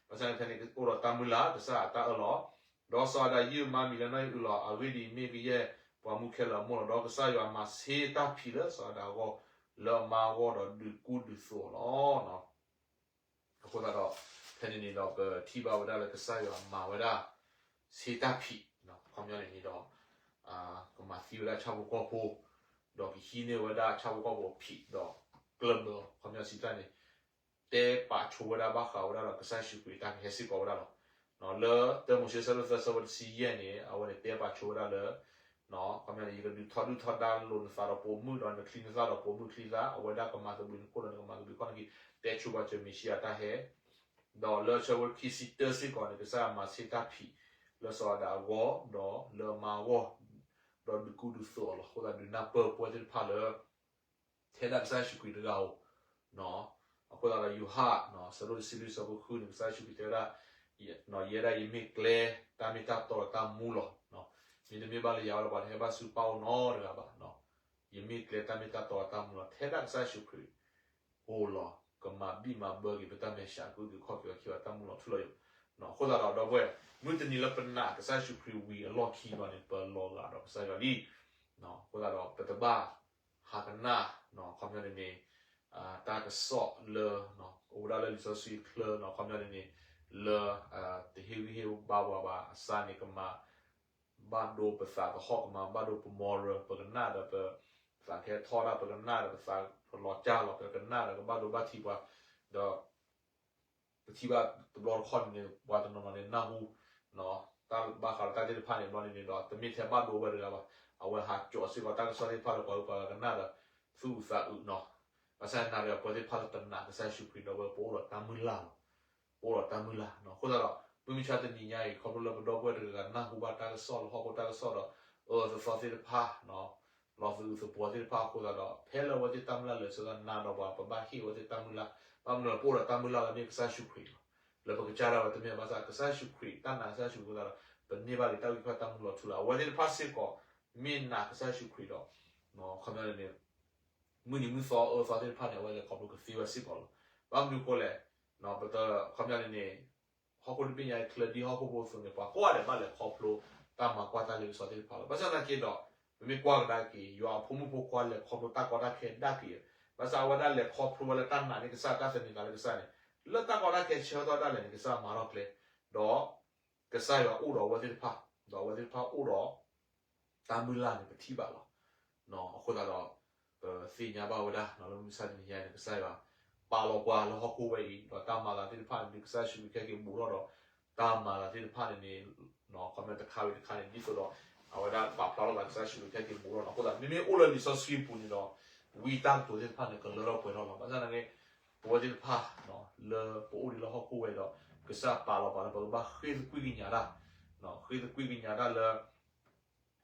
ဘၣ်ဆၣ်န့ၣ်ဖဲန့ၣ်အိၣ်ဒီးတၢ်မုၢ်လၢ် ကစၢ်အတၢ်အၢၣ်လီၤ, ဒီးစီၤအၤဒၣ်ယုၢ်မါမံၤလၢနီၢ်အံၣ်အုးလီၤ. အဂ့ၢ်ဒ်အံၤ, မ့ၢ်ကယဲၢ်ပှၤမူခဲလၢာ်အမိၢ်လီၤ. ဒီးကစၢ်ယွၤမၤဆ့တၢ်ဖံးလၢစီၤအၤဒၣ်အဂီၢ် လၢအမါအဂီၢ်ဒီးဒုးကူဒုးသိးအီၤလီၤ. အဃိသတးဒီး ဖဲန့ၣ်န့ၣ်ဒီး ပထံၣ်ဘၣ်ဝဲဒၣ်လၢကစၢ်ယွၤမၤဝဲဒၣ် ဆ့တၢ်ဖံး, ခီပညီန့ၣ်န့ၣ်ဒီး ကမၤသံဝဲဒၣ်ဆၣ်ဖိကီၢ်ဖိ, ဒီးကဟံးန့ၢ်ဝဲဒၣ်ဆၣ်ဖိကီၢ်ဖိအဖံး, ဒီးကျၢၢ်ဘၢ ခီပညီစံးတၢ်န့ၣ် တဲပာ်ဆိဝဲဒၣ်ဘၣ်ဃးဝဲဒၣ်ဒီးကစၢ်ယ့ၣ်ၡူးခရံာ်တၢ်ကဟဲစ့ၢ်ကီးဝဲဒၣ်လီၤ. လၢတၢမိၤၡ့ဆၢဒိၣ်သၢဆၢဖိတဆံယဲၢ်န့ၣ် အဝဲန့ၣ်တဲပာ်ဆိဝဲဒၣ်လၢ ခီပညီန့ၣ် ယကဒုးထီဒုၣ်ထီဒါလိာ်နသးဒီးပိာ်မုၣ်, ဒီးနချံနသၣ်ဒီးပိာ်မုၣ်ချံသၣ်, အဝဲဒၣ်ကမၤသဘှံးနခိၣ်ဒီးနကမၤသဘှံးခီၣ်နၢၣ်ခံ, တဲဆိပာ်စၢၤမ့ၣ်ၡံအၤတၢ်ဟဲ ဒီးလၢဆၢဖိခံဆံတၢစ့ၢ်ကီးန့ၣ် ကစၢ်ယွၤမၤဆ့တၢ်ဖံး လၢစီၤအၤဒၣ်အဂီၢ် ဒီးလၢအမါအဂီၢ်, ဒီးဒုးကူဒုးသိးအီၤလီၤ. အဃိသတးဒုးနၢ်ပၢၢ်ပဝဲသ့ၣ်တဖၣ်လၢ ထဲဒၣ်ကစၢ်ယ့ၣ်ၡူးခရံာ်တဂၤဧိၤ, အဃိသတးဒီးယိၤဟၣ် ဆၢဒိၣ်တဆံလွံၢ်ဆၢဖိဃုန့ၣ် ကစၢ်ယ့ၣ်ၡူးခရံာ်တဲဝဲဒၣ်, ယဲဒၣ်ယမ့ၢ်ကျဲ တၢ်မ့ၢ်တၢ်တီဒီးတၢ်မူလီၤ. မ့တမ့ၢ်ဘၣ်လၢယၤဒီး ပှၤတဟဲဘၣ်ဆူပၢ်အအိၣ်နီတဂၤဘၣ်. ယမ့ၢ်ကျဲတၢ်မ့ၢ်တၢ်တီဒီးတၢ်မူလီၤ. ထဲဒၣ်ကစၢ်ယ့ၣ်ၡူးခရံာ် အိၣ်လီၤ ကမၤဘံၣ်မၤဘၢက့ၤပတၢ်မဲာ်ဆှး ကအိၣ်က့ၤခီၣ်က့ၤအီၤခံဘၣ်တၢ်မူလီၤထူလီၤယိာ်. အဃိသတးဒီး ဒီပုၢ်ဝဲၢ် မုၢ်တနံၤလၢပနာ်ကစၢ်ယ့ၣ်ၡူးခရံာ်ဝံၤအလီၢ်ခံဘၣ်န့ၣ် ပလီၤဂာ်ဒီးကစၢ်ယွၤလံ. အဃိသတးဒီး ပတဘၣ်ဟးကနၣ် ခီပညီန့ၣ်န့ၣ် တၢ်ကစီၣ်လၢ အိၣ်ဝဲဒၣ်လၢလံာ်စီဆှံချၢ ခီပညီန့ၣ်န့ၣ် လၢ တဟ့ၣ်ဂံၢ်ဟ့ၣ်ဘါပှၤဘၣ်အစၢ်န့ၣ် ကမၤ ဘၣ်ဒိပသးသဟီၣ် ကမၤဘၣ်ဒိပ moral ပကနၣ်ဒီးပသးကဟဲထီၣ်ဒၣ် ပကနၣ်ဒီးပသးလီၤကၢ်လီၤ ပကနၣ်ဒီးကဘၣ်ဒိဘၣ်ထံးပှၤ, ဒီး ပထံၣ်ဘၣ်တဘျီတခီၣ်န့ၣ်န့ၣ် ပှၤတနီၤနီၤန့ၣ်နၢ်ဟူ တၢ်ဘၣ်ဃးဒီးတၢ်သ့ၣ်တဖၣ်န့ၣ် ဘျီန့ၣ်န့ၣ်ဒီး တမ့ၢ်ထဲဘၣ်ဒိဝဲတဂၤဘၣ်, အဝဲဟးကၠီစ့ၢ်ကီးတၢ်ကစီၣ်သ့ၣ်တဖၣ်လၢပှၤဂုၤပှၤဂၤကနၣ်ဒီး သူၣ်အုးသးအုးနီၤ. ဘၣ်ဆၣ်သနာ်က့ ပဝဲသ့ၣ်တဖၣ်လၢပနာ်ကစၢ်ယ့ၣ်ၡူးခရံာ်ဒီး ပဝဲပအိၣ်ဒီးတၢ်မုၢ်လၢ်လီၤ. ပအိၣ်ဒီးတၢ်မုၢ်လၢ်နီၤ. အဃိသတးဒီး မုၢ်မဆါတနံၤညါအံၤ ခီဖျိလၢပဒီပုၢ်ဝဲၢ်တဂၤဂၤနၢ်ဟူဘၣ်တၢ်ကစီၣ်လၢဟီၣ်ခိၣ်တၢ်ကစီၣ်ဒီး အၢသသီသ့ၣ်တဖၣ် လီၤသယုၢ်သပှၢ်သ့ၣ်တဖၣ်အဃိသတးဒီး ဖဲလၢအဝဲသ့ၣ်တၢ်မုၢ်လၢ်လၢာ်ဆၢကတီၢ်နၤဒီးပှၤ ပဘၣ်ဟ့ၣ်အဝဲသ့ၣ်တၢ်မုၢ်လၢ်, ဘၣ်မနုၤလဲၣ် ပအိၣ်ဒီးတၢ်မုၢ်လၢ်လၢမ့ၢ်ကစၢ်ယ့ၣ်ၡူးခရံာ်လီၤ. လၢပကစၢ်ဒၣ်ဝဲတမ့ၢ်ဘၣ်ဆၣ် ကစၢ်ယ့ၣ်ၡူးခရံာ် တၢ်နာ်ကစၢ်ယ့ၣ်ၡူးခရံာ်အဃိသတးဒီး ပန့ၢ်ဘၣ်လံတၢ်အုၣ်က့ၤခီၣ်တၢ်မူလီၤထူလီၤ. အဝဲသ့ၣ်တဖၣ်စ့ၢ်ကီး မ့ၢ်နာ်ကစၢ်ယ့ၣ်ၡူးခရံာ်ဒီး ခီပညီန့ၣ်န့ၣ် မုၢ်နံၤမုၢ်သီအၢသီသ့ၣ်တဖၣ်န့ၣ် အဝဲလဲၤခီဖျိကသ့ဝဲစ့ၢ်ကီးလီၤ. ဘၣ်မနုၤအဃိလဲၣ်, ပတ ခီပညီန့ၣ်န့ၣ် ဟီၣ်ခိၣ်တဘ့ၣ်ညါအံၤ ချၢဒ်ဟီၣ်ခိၣ်ဖိအသိးန့ၣ် ပှၤကိးဂၤဒဲးဘၣ်လဲၤခီဖျိတၢ်မၤကွၢ်တၢ်လ့ပစီသ့ၣ်တဖၣ်လီၤ. ဘၣ်ဆၣ်သနာ်က့ဒီး ပမ့ၢ်ကွၢ်ကဒါက့ၤ ယွၤအဖိမုၣ်ဖိခွါလဲၤခီဖျိတၢ်ကီတၢ်ခဲဒၣ်က့ၤ, ဘၣ်ဆၣ်အဝဲဒၣ်လဲၤခီဖျိဝဲလၢတၢ်နာ်န့ၣ်ကစၢ် တၢ်သန့ၤသးလၢကစၢ်န့ၣ် လၢတၢ်ကီတၢ်ခဲဆၢကတီၢ်ဒၣ်လဲာ်န့ၣ် ကစၢ်မၤထီၣ်ကျဲ ဒီး ကစၢ်ယွၤအိၣ်ဒီးအဝဲသ့ၣ်တဖၣ်, ဒီးအဝဲသ့ၣ်တဖၣ်အိၣ်ဒီး တၢ်မုၢ်လၢ်န့ၣ် ပထံၣ်ဘၣ်လီၤ. အဃိသတးဒီး ပသ့ၣ်ညါဘၣ်ဝဲဒၣ် လၢမုၢ်မဆါတနံၤညါန့ၣ် ကစၢ်ယွၤ ပာ်လီၤပှၤလၢဟီၣ်ခိၣ်ဝဲအံၤ ဒီးတၢ်မၤလၤသ့ၣ်တဖၣ်န့ၣ် ဒ်ကစၢ်ယ့ၣ်ၡူးခရံာ်ခဲက့ၤဘူးထီၣ်ဒီး တၢ်မၤလၤသ့ၣ်တဖၣ်န့ၣ်န့ၣ် ခီပညီတခါဝံၤတခါန့ၣ် ဒ်သိးဒီး အဝဲဒၣ်ပာ်ဖျါထီၣ်သးကစၢ်ယ့ၣ်ၡူးခရံာ်ခဲက့ၤဘူးထီၣ်န့ၣ် အဃိသတး မ့မ့ၢ်အိၣ်လၢလံာ်စီဆှံပူၤန့ၣ်ဒီး ဝံတၢ်ကတိၤသ့ၣ်တဖၣ်န့ၣ် ကလၢထီၣ်ပှဲၤထီၣ်လီၤ. ဘၣ်ဆၣ်သနာ်က့ ပဝဲသ့ၣ်တဖၣ် လၢပအိၣ်ဒံးလၢဟီၣ်ခိၣ်ဝဲအံၤဒီး ကစၢ်ပာ်လီၤပှၤလၢပကဘၣ်ဃ့ၢ်သကွံၢ်ကညးတၢ်, ဃ့ၢ်သကွံၢ်ကညးတၢ်လၢ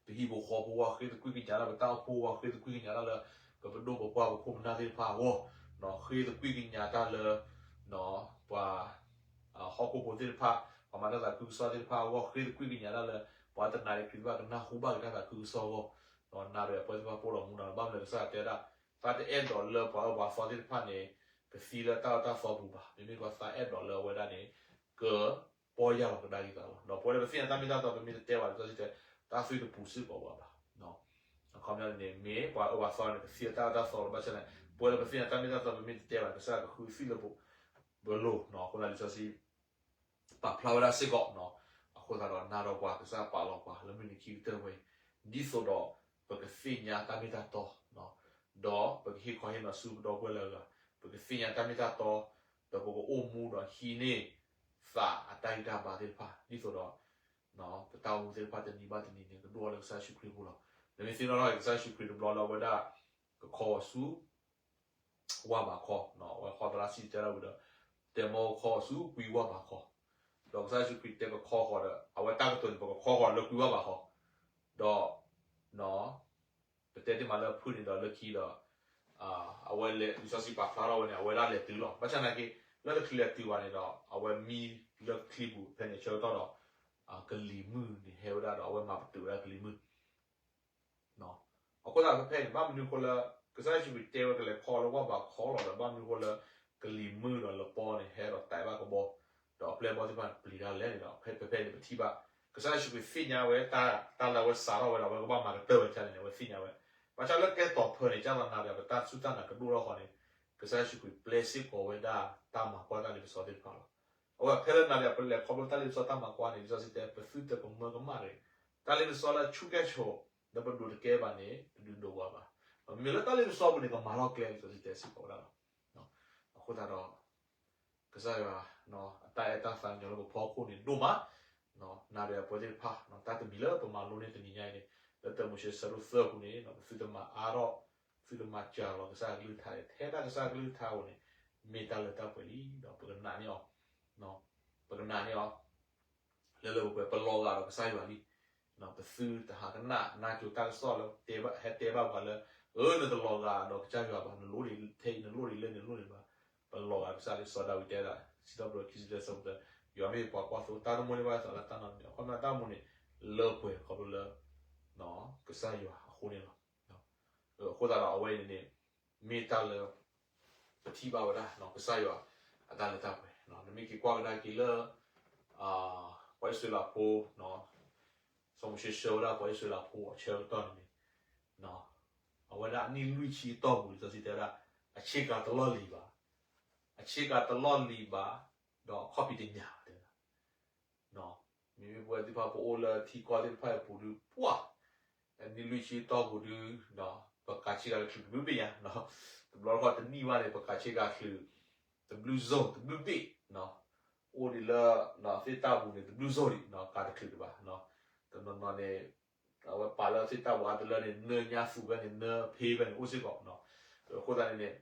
ပ ပဟံၣ်ဖိဃီဖိအဂီၢ်, ဃ့သကွံၢ်ကညးလၢပတၢ်အိၣ်ဖှိၣ်အဂီၢ်, ဃ့သကွံၢ်ကညးတၢ်လၢ ပပဒိၣ်ပပှၢ်ပခိၣ်ပနၢ်သ့ၣ်တဖၣ်အဂီၢ်, ဃ့သကွံၢ်ကညးတၢ်လၢ ပှၤ ဟီၣ်ခိၣ်ဖိသ့ၣ်တဖၣ်, ပှၤမၤတၢ်သးခုကစီၣ်သ့ၣ်တဖၣ်အဂီၢ်, ဃ့သကွံၢ်ကညးတၢ်လၢ ပှၤတနာ်န့ၣ်ခရံာ်သ့ၣ်တဖၣ်ကနၢ်ဟူဘၣ်က့ၤတၢ်သးခုကစီၣ်အဂီၢ်, နၤဒီးပှၤသ့ၣ်တဖၣ်ပအိၣ်ဒီးမူဒါလီၤ. ဘၣ်မနုၤကစၢ်ယွၤတဲဝဲဒၣ်, သးတအဲၣ်ဒိးလၢပှၤအၢပှၤသီသ့ၣ်တဖၣ်န့ၣ် ကသံလၢတၢ်အၢတၢ်သီပူၤဘၣ်. မ့မ့ၢ်ပှၤသးအဲၣ်ဒိးလၢအဝဲဒၣ်န့ၣ် ကပီၢ်ယၢ်လီၤကဒါက့ၤသးလီၤ. ဒီးပဝဲလၢပသ့ၣ်ညါတၢ်မ့ၢ်တၢ်တီ ပမ့ၢ်တတဲဘၣ်န့ၣ် လံာ်စီဆှံတဲ တၢ်သွံၣ်တပူၤစ့ၢ်ကီးဘၣ်ဘၣ်. အခီပညီန့ၣ် မ့ၢ်ပှၤအၢပှၤသီန့ၣ် ကသံလၢတၢ်အၢတၢ်သီလီၤ. ဘၣ်ဆၣ်န့ၣ် ပဝဲလၢပသ့ၣ်ညါတၢ်မ့ၢ်တၢ်တီ ပမ့ၢ်တတဲဘၣ်န့ၣ် ကစၢ်ယွၤကဃုသံၣ်လၢပလိၤ. အဃိသတးလံာ်စီဆှံ ပာ်ဖျါဝဲဒၣ်စ့ၢ်ကီး, အဃိသတးဒီး နၤဒီးပှၤကစၢ်ပာ်လီၤပှၤလၢမုၢ်နံၤခံကတၢၢ်ဝဲအံၤ, ဒ်သိးဒီး ပကသ့ၣ်ညါတၢ်မ့ၢ်တၢ်တီ, ဒီးပကဟ့ၣ်ခီဟ့ၣ်နီၤဆူပဒီပုၢ်ဝဲၢ်လၢအဂၤ, ပကသ့ၣ်ညါတၢ်မ့ၢ်တၢ်တီ, ဒီးပကအိၣ်မူဒီးဟံးန့ၢ်သးအတၢ်ဂံၢ်တၢ်ဘါသ့ၣ်တဖၣ် ဒ်သိးဒီး ပတၢ်အိၣ်မူသ့ၣ်တဖၣ်တနံၤဘၣ်တနံၤန့ၣ် ကဒိၣ်ထီၣ်လၢကစၢ်ယ့ၣ်ၡူးခရံာ်အပူၤလီၤ. နမ့ၢ်သ့ၣ်နီၣ်ထီၣ်က့ၤကစၢ်ယ့ၣ်ၡူးခရံာ်တဘျီလၢအဝဲဒၣ် ကခီဂီၤဆူ ဝၢ်ဘးခီ, အဝဲဟီၣ်သရၣ်စံၣ်တဲဒၣ်ဝံၤဒီး တဲမီၢ်ကခီဂီၤဆူကွံဝၢ်ဘးခီ, ဒီးကစၢ်ယ့ၣ်ၡူးခရံာ်တဲကခီဂီၤဒီး အဝဲတၢ်ကတိၤန့ၣ် ပကခီဂီၤလၢကွံဝၢ်ဘးခီ, ဒီး ပတဲတ့ၢ်မးလၢဖုၣ်န့ၣ်ဒီးလၢခံဒီး အဝဲလဲၤ လံာ်စီဆှံပာ်ဖျါထီၣ်ဝဲန့ၣ် အဝဲဒၣ်လဲၤတုၤလီၤ. ဘၣ်ဆၣ်နာ်က့ လၢတချုးလဲၤတုၤဘၣ်န့ၣ်ဒီး အဝဲမံလၢချံပူၤဖဲန့ၣ်အဆၢကတီၢ်ဒီး ကလံၤမုၢ်န့ၣ်ဟဲဝဲဒၣ်ဒီး အဝဲမၤပတုာ်ဝဲဒၣ်ကလံၤမုၢ် အဃိသတးဖဲဖဲန့ၣ် ဘၣ်မနုၤအဃိလၢ ကစၢ်ယ့ၣ်ၡူးခရံာ်တဲဝဲကလဲၤခီလၢဝၢ်ဘးခီလီၤဒီး ဘၣ်မနုၤအဃိလၢ ကလံၤမုၢ်ဒီးလပီန့ၣ် ဟဲဒီးတၢ်ဘၣ်ကဘီ ဒီးအပျဲၢ်အဘီၣ်သ့ၣ်တဖၣ်န့ၣ် ပျံၤတၢ်လဲၣ်န့ၣ်ဒီး ဖဲဖဲဖဲန့ၣ် ပထံၣ်ဘၣ် ကစၢ်ယ့ၣ်ၡူးခရံာ်သ့ၣ်ညါဝဲ တၢ်လၢအဝဲစးထီၣ်ဝဲဒီး အဝဲကဘၣ်မၤကတၢၢ်ဝဲဒ်န့ၣ် အဝဲသ့ၣ်ညါဝဲ ဘၣ်ဆၣ်လၢကဲတီၤဖၢန့ၣ် ကၢ်သနာ်ဒီး ပတၢ်စူၢ်တၢ်နာ်ကဒိၣ်ထီၣ်ဃီန့ၣ် ကစၢ်ယ့ၣ်ၡူးခရံာ်ပျဲစ့ၢ်ကီးဝဲဒၣ် တၢ်မၤကွၢ်တၢ်လ့ပစီသ့ၣ်တဖၣ်လီၤ. အဝဲဖဲလၢနၤဒီးပလဲၤခီဖျိတၢ်လ့ပစီတၢ်မၤကွၢ်န့ၣ် လံာ်စီဆှံတဲ ပသုတကမၢကမၣ်တဂ့ၤ. တၢ်လ့ပစီလၢဆူၣ်ကဲၣ်ဆိး လၢပဒိးတကဲဘၣ်န့ၣ် တဒုးဒိးပှၤဘၣ်. မ့ၢ်လၢတၢ်လ့ပစီပူၤန့ၣ် ကမၤထီၣ်ကျဲ လံာ်စီဆှံတဲစ့ၢ်ကီးဝဲဒၣ်လီၤ. အဃိသတးဒီး ကစၢ်ယွၤ အတၢ်အဲၣ်တၢ်သးကညီၤလၢပဖီခိၣ်န့ၣ်ဒိၣ်မး နၤဒီးပဝဲသ့ၣ်တဖၣ် တၢ်တမံၤလၢပမၤလိန့ၢ်တနံၤညါအံၤန့ၣ် လၢတၢမိၤၡ့ဆၢဒိၣ်သၢပူၤန့ၣ် ပသုတမၤအါထီၣ် သုတမၤစှၤလီၤကစၢ်အကလုၢ်ကထါ ထဲဒၣ်ကစၢ်အကလုၢ်ကထါအပူၤန့ၣ် မ့ၢ်တၢ်လၢတၢ်ပှဲၤလံ ဒီးပကနာ်န့ၢ်အီၤ ပကနာ်န့ၢ်အီၤ လၢလၢပှဲၤပှဲၤ ပလီၤဂာ်ဒီးကစၢ်ယွၤလံ. ပသုတဟးကနၣ်နၢ်ကၠိတၢ်ကစီၣ်လၢ ဟဲတဲဘၣ်ပှၤလၢ အၢ နတလီၤဂာ်ဒီးကစၢ်ယွၤဘၣ် နလိၣ်ဒံးထဲအံၤ နလိၣ်ဒံးလၢန့ၣ် နလိၣ်ဒံးဘၣ်. ပလီၤဂာ်ကစၢ်လံ စီၤဒၤဝံးတဲဒၣ် စံးထီၣ်ပတြၢၤခံဆံသၢ ဆၢဖိတၢ ယွၤမ့ၢ်ပှၤကွၢ်သိ တၢ်တမိၣ်န့ၢ်ဘၣ်အသးလၢတၢ်နီတမံၤ အခီပညီတၢ်အိၣ်မူန့ၣ် လၢပှဲၤခီဖျိလၢ ကစၢ်ယွၤအဃိန့ၣ်လီၤ. အဃိသတးဒီးအဝဲအံၤန့ၣ်န့ၣ် မ့ၢ်တၢ်လၢ ပထံၣ်ဘၣ်ဝဲဒၣ် ကစၢ်ယွၤအတၢ်လၢတၢ်ပှဲၤ နမ့ၢ်က့ၤကွၢ်ကဒါက့ၤလၢ ပှၤအံၣ်စရ့လးဖိ စီၤမိၤၡ့ဆှၢဝဲဒၣ်ပှၤအံၣ်စရ့လးဖိအဆၢကတီၢ်န့ၣ်န့ၣ် အဝဲဒၣ်အနံၣ်လွံၢ်ဆံအတီၢ်ပူၤ လံာ်စီဆှံတဲဝဲဒၣ် အဆ့ကၤတလီၢ်လံၤဘၣ်, အဆ့ကၤတလီၢ်လံၤဘၣ်, ဒီးအခီၣ်ဖံးတညၣ်တဲဝဲဒၣ် မ့မ့ၢ်ပဝဲသ့ၣ်တဖၣ်ပအိၣ်လၢထံကီၢ်သ့ၣ်တဖၣ်အံၤပူၤဒုး ပှၢ် အနံၣ်လွံၢ်ဆံအတီၢ်ပူၤဒုး ပကးဆ့ကၤတချုးတဘျုးဘ့ၣ်ညါ, တဘျီတခီၣ်တနံၣ်ဘၣ်န့ၣ် ပကးဆ့ကၤချုး တဘျုးစိၤတဘျုးဘ့ၣ်, အိၣ်ဒံးလၢ သ့ၣ်တၢ်ပူၤန့ၣ် တဘျုးစိၤဒံး ကးတချုးဒံးဘၣ်, တနီၤနီၤန့ၣ် အဝဲပာ်လၢသ့ၣ်တၢ်ပူၤအါတလၢန့ၣ် နၢညါသူၣ်ဖဲန့ၣ် နၢဖ့ဖဲန့ၣ် အိၣ်စ့ၢ်ကီး, အဃိသတးန့ၣ်န့ၣ်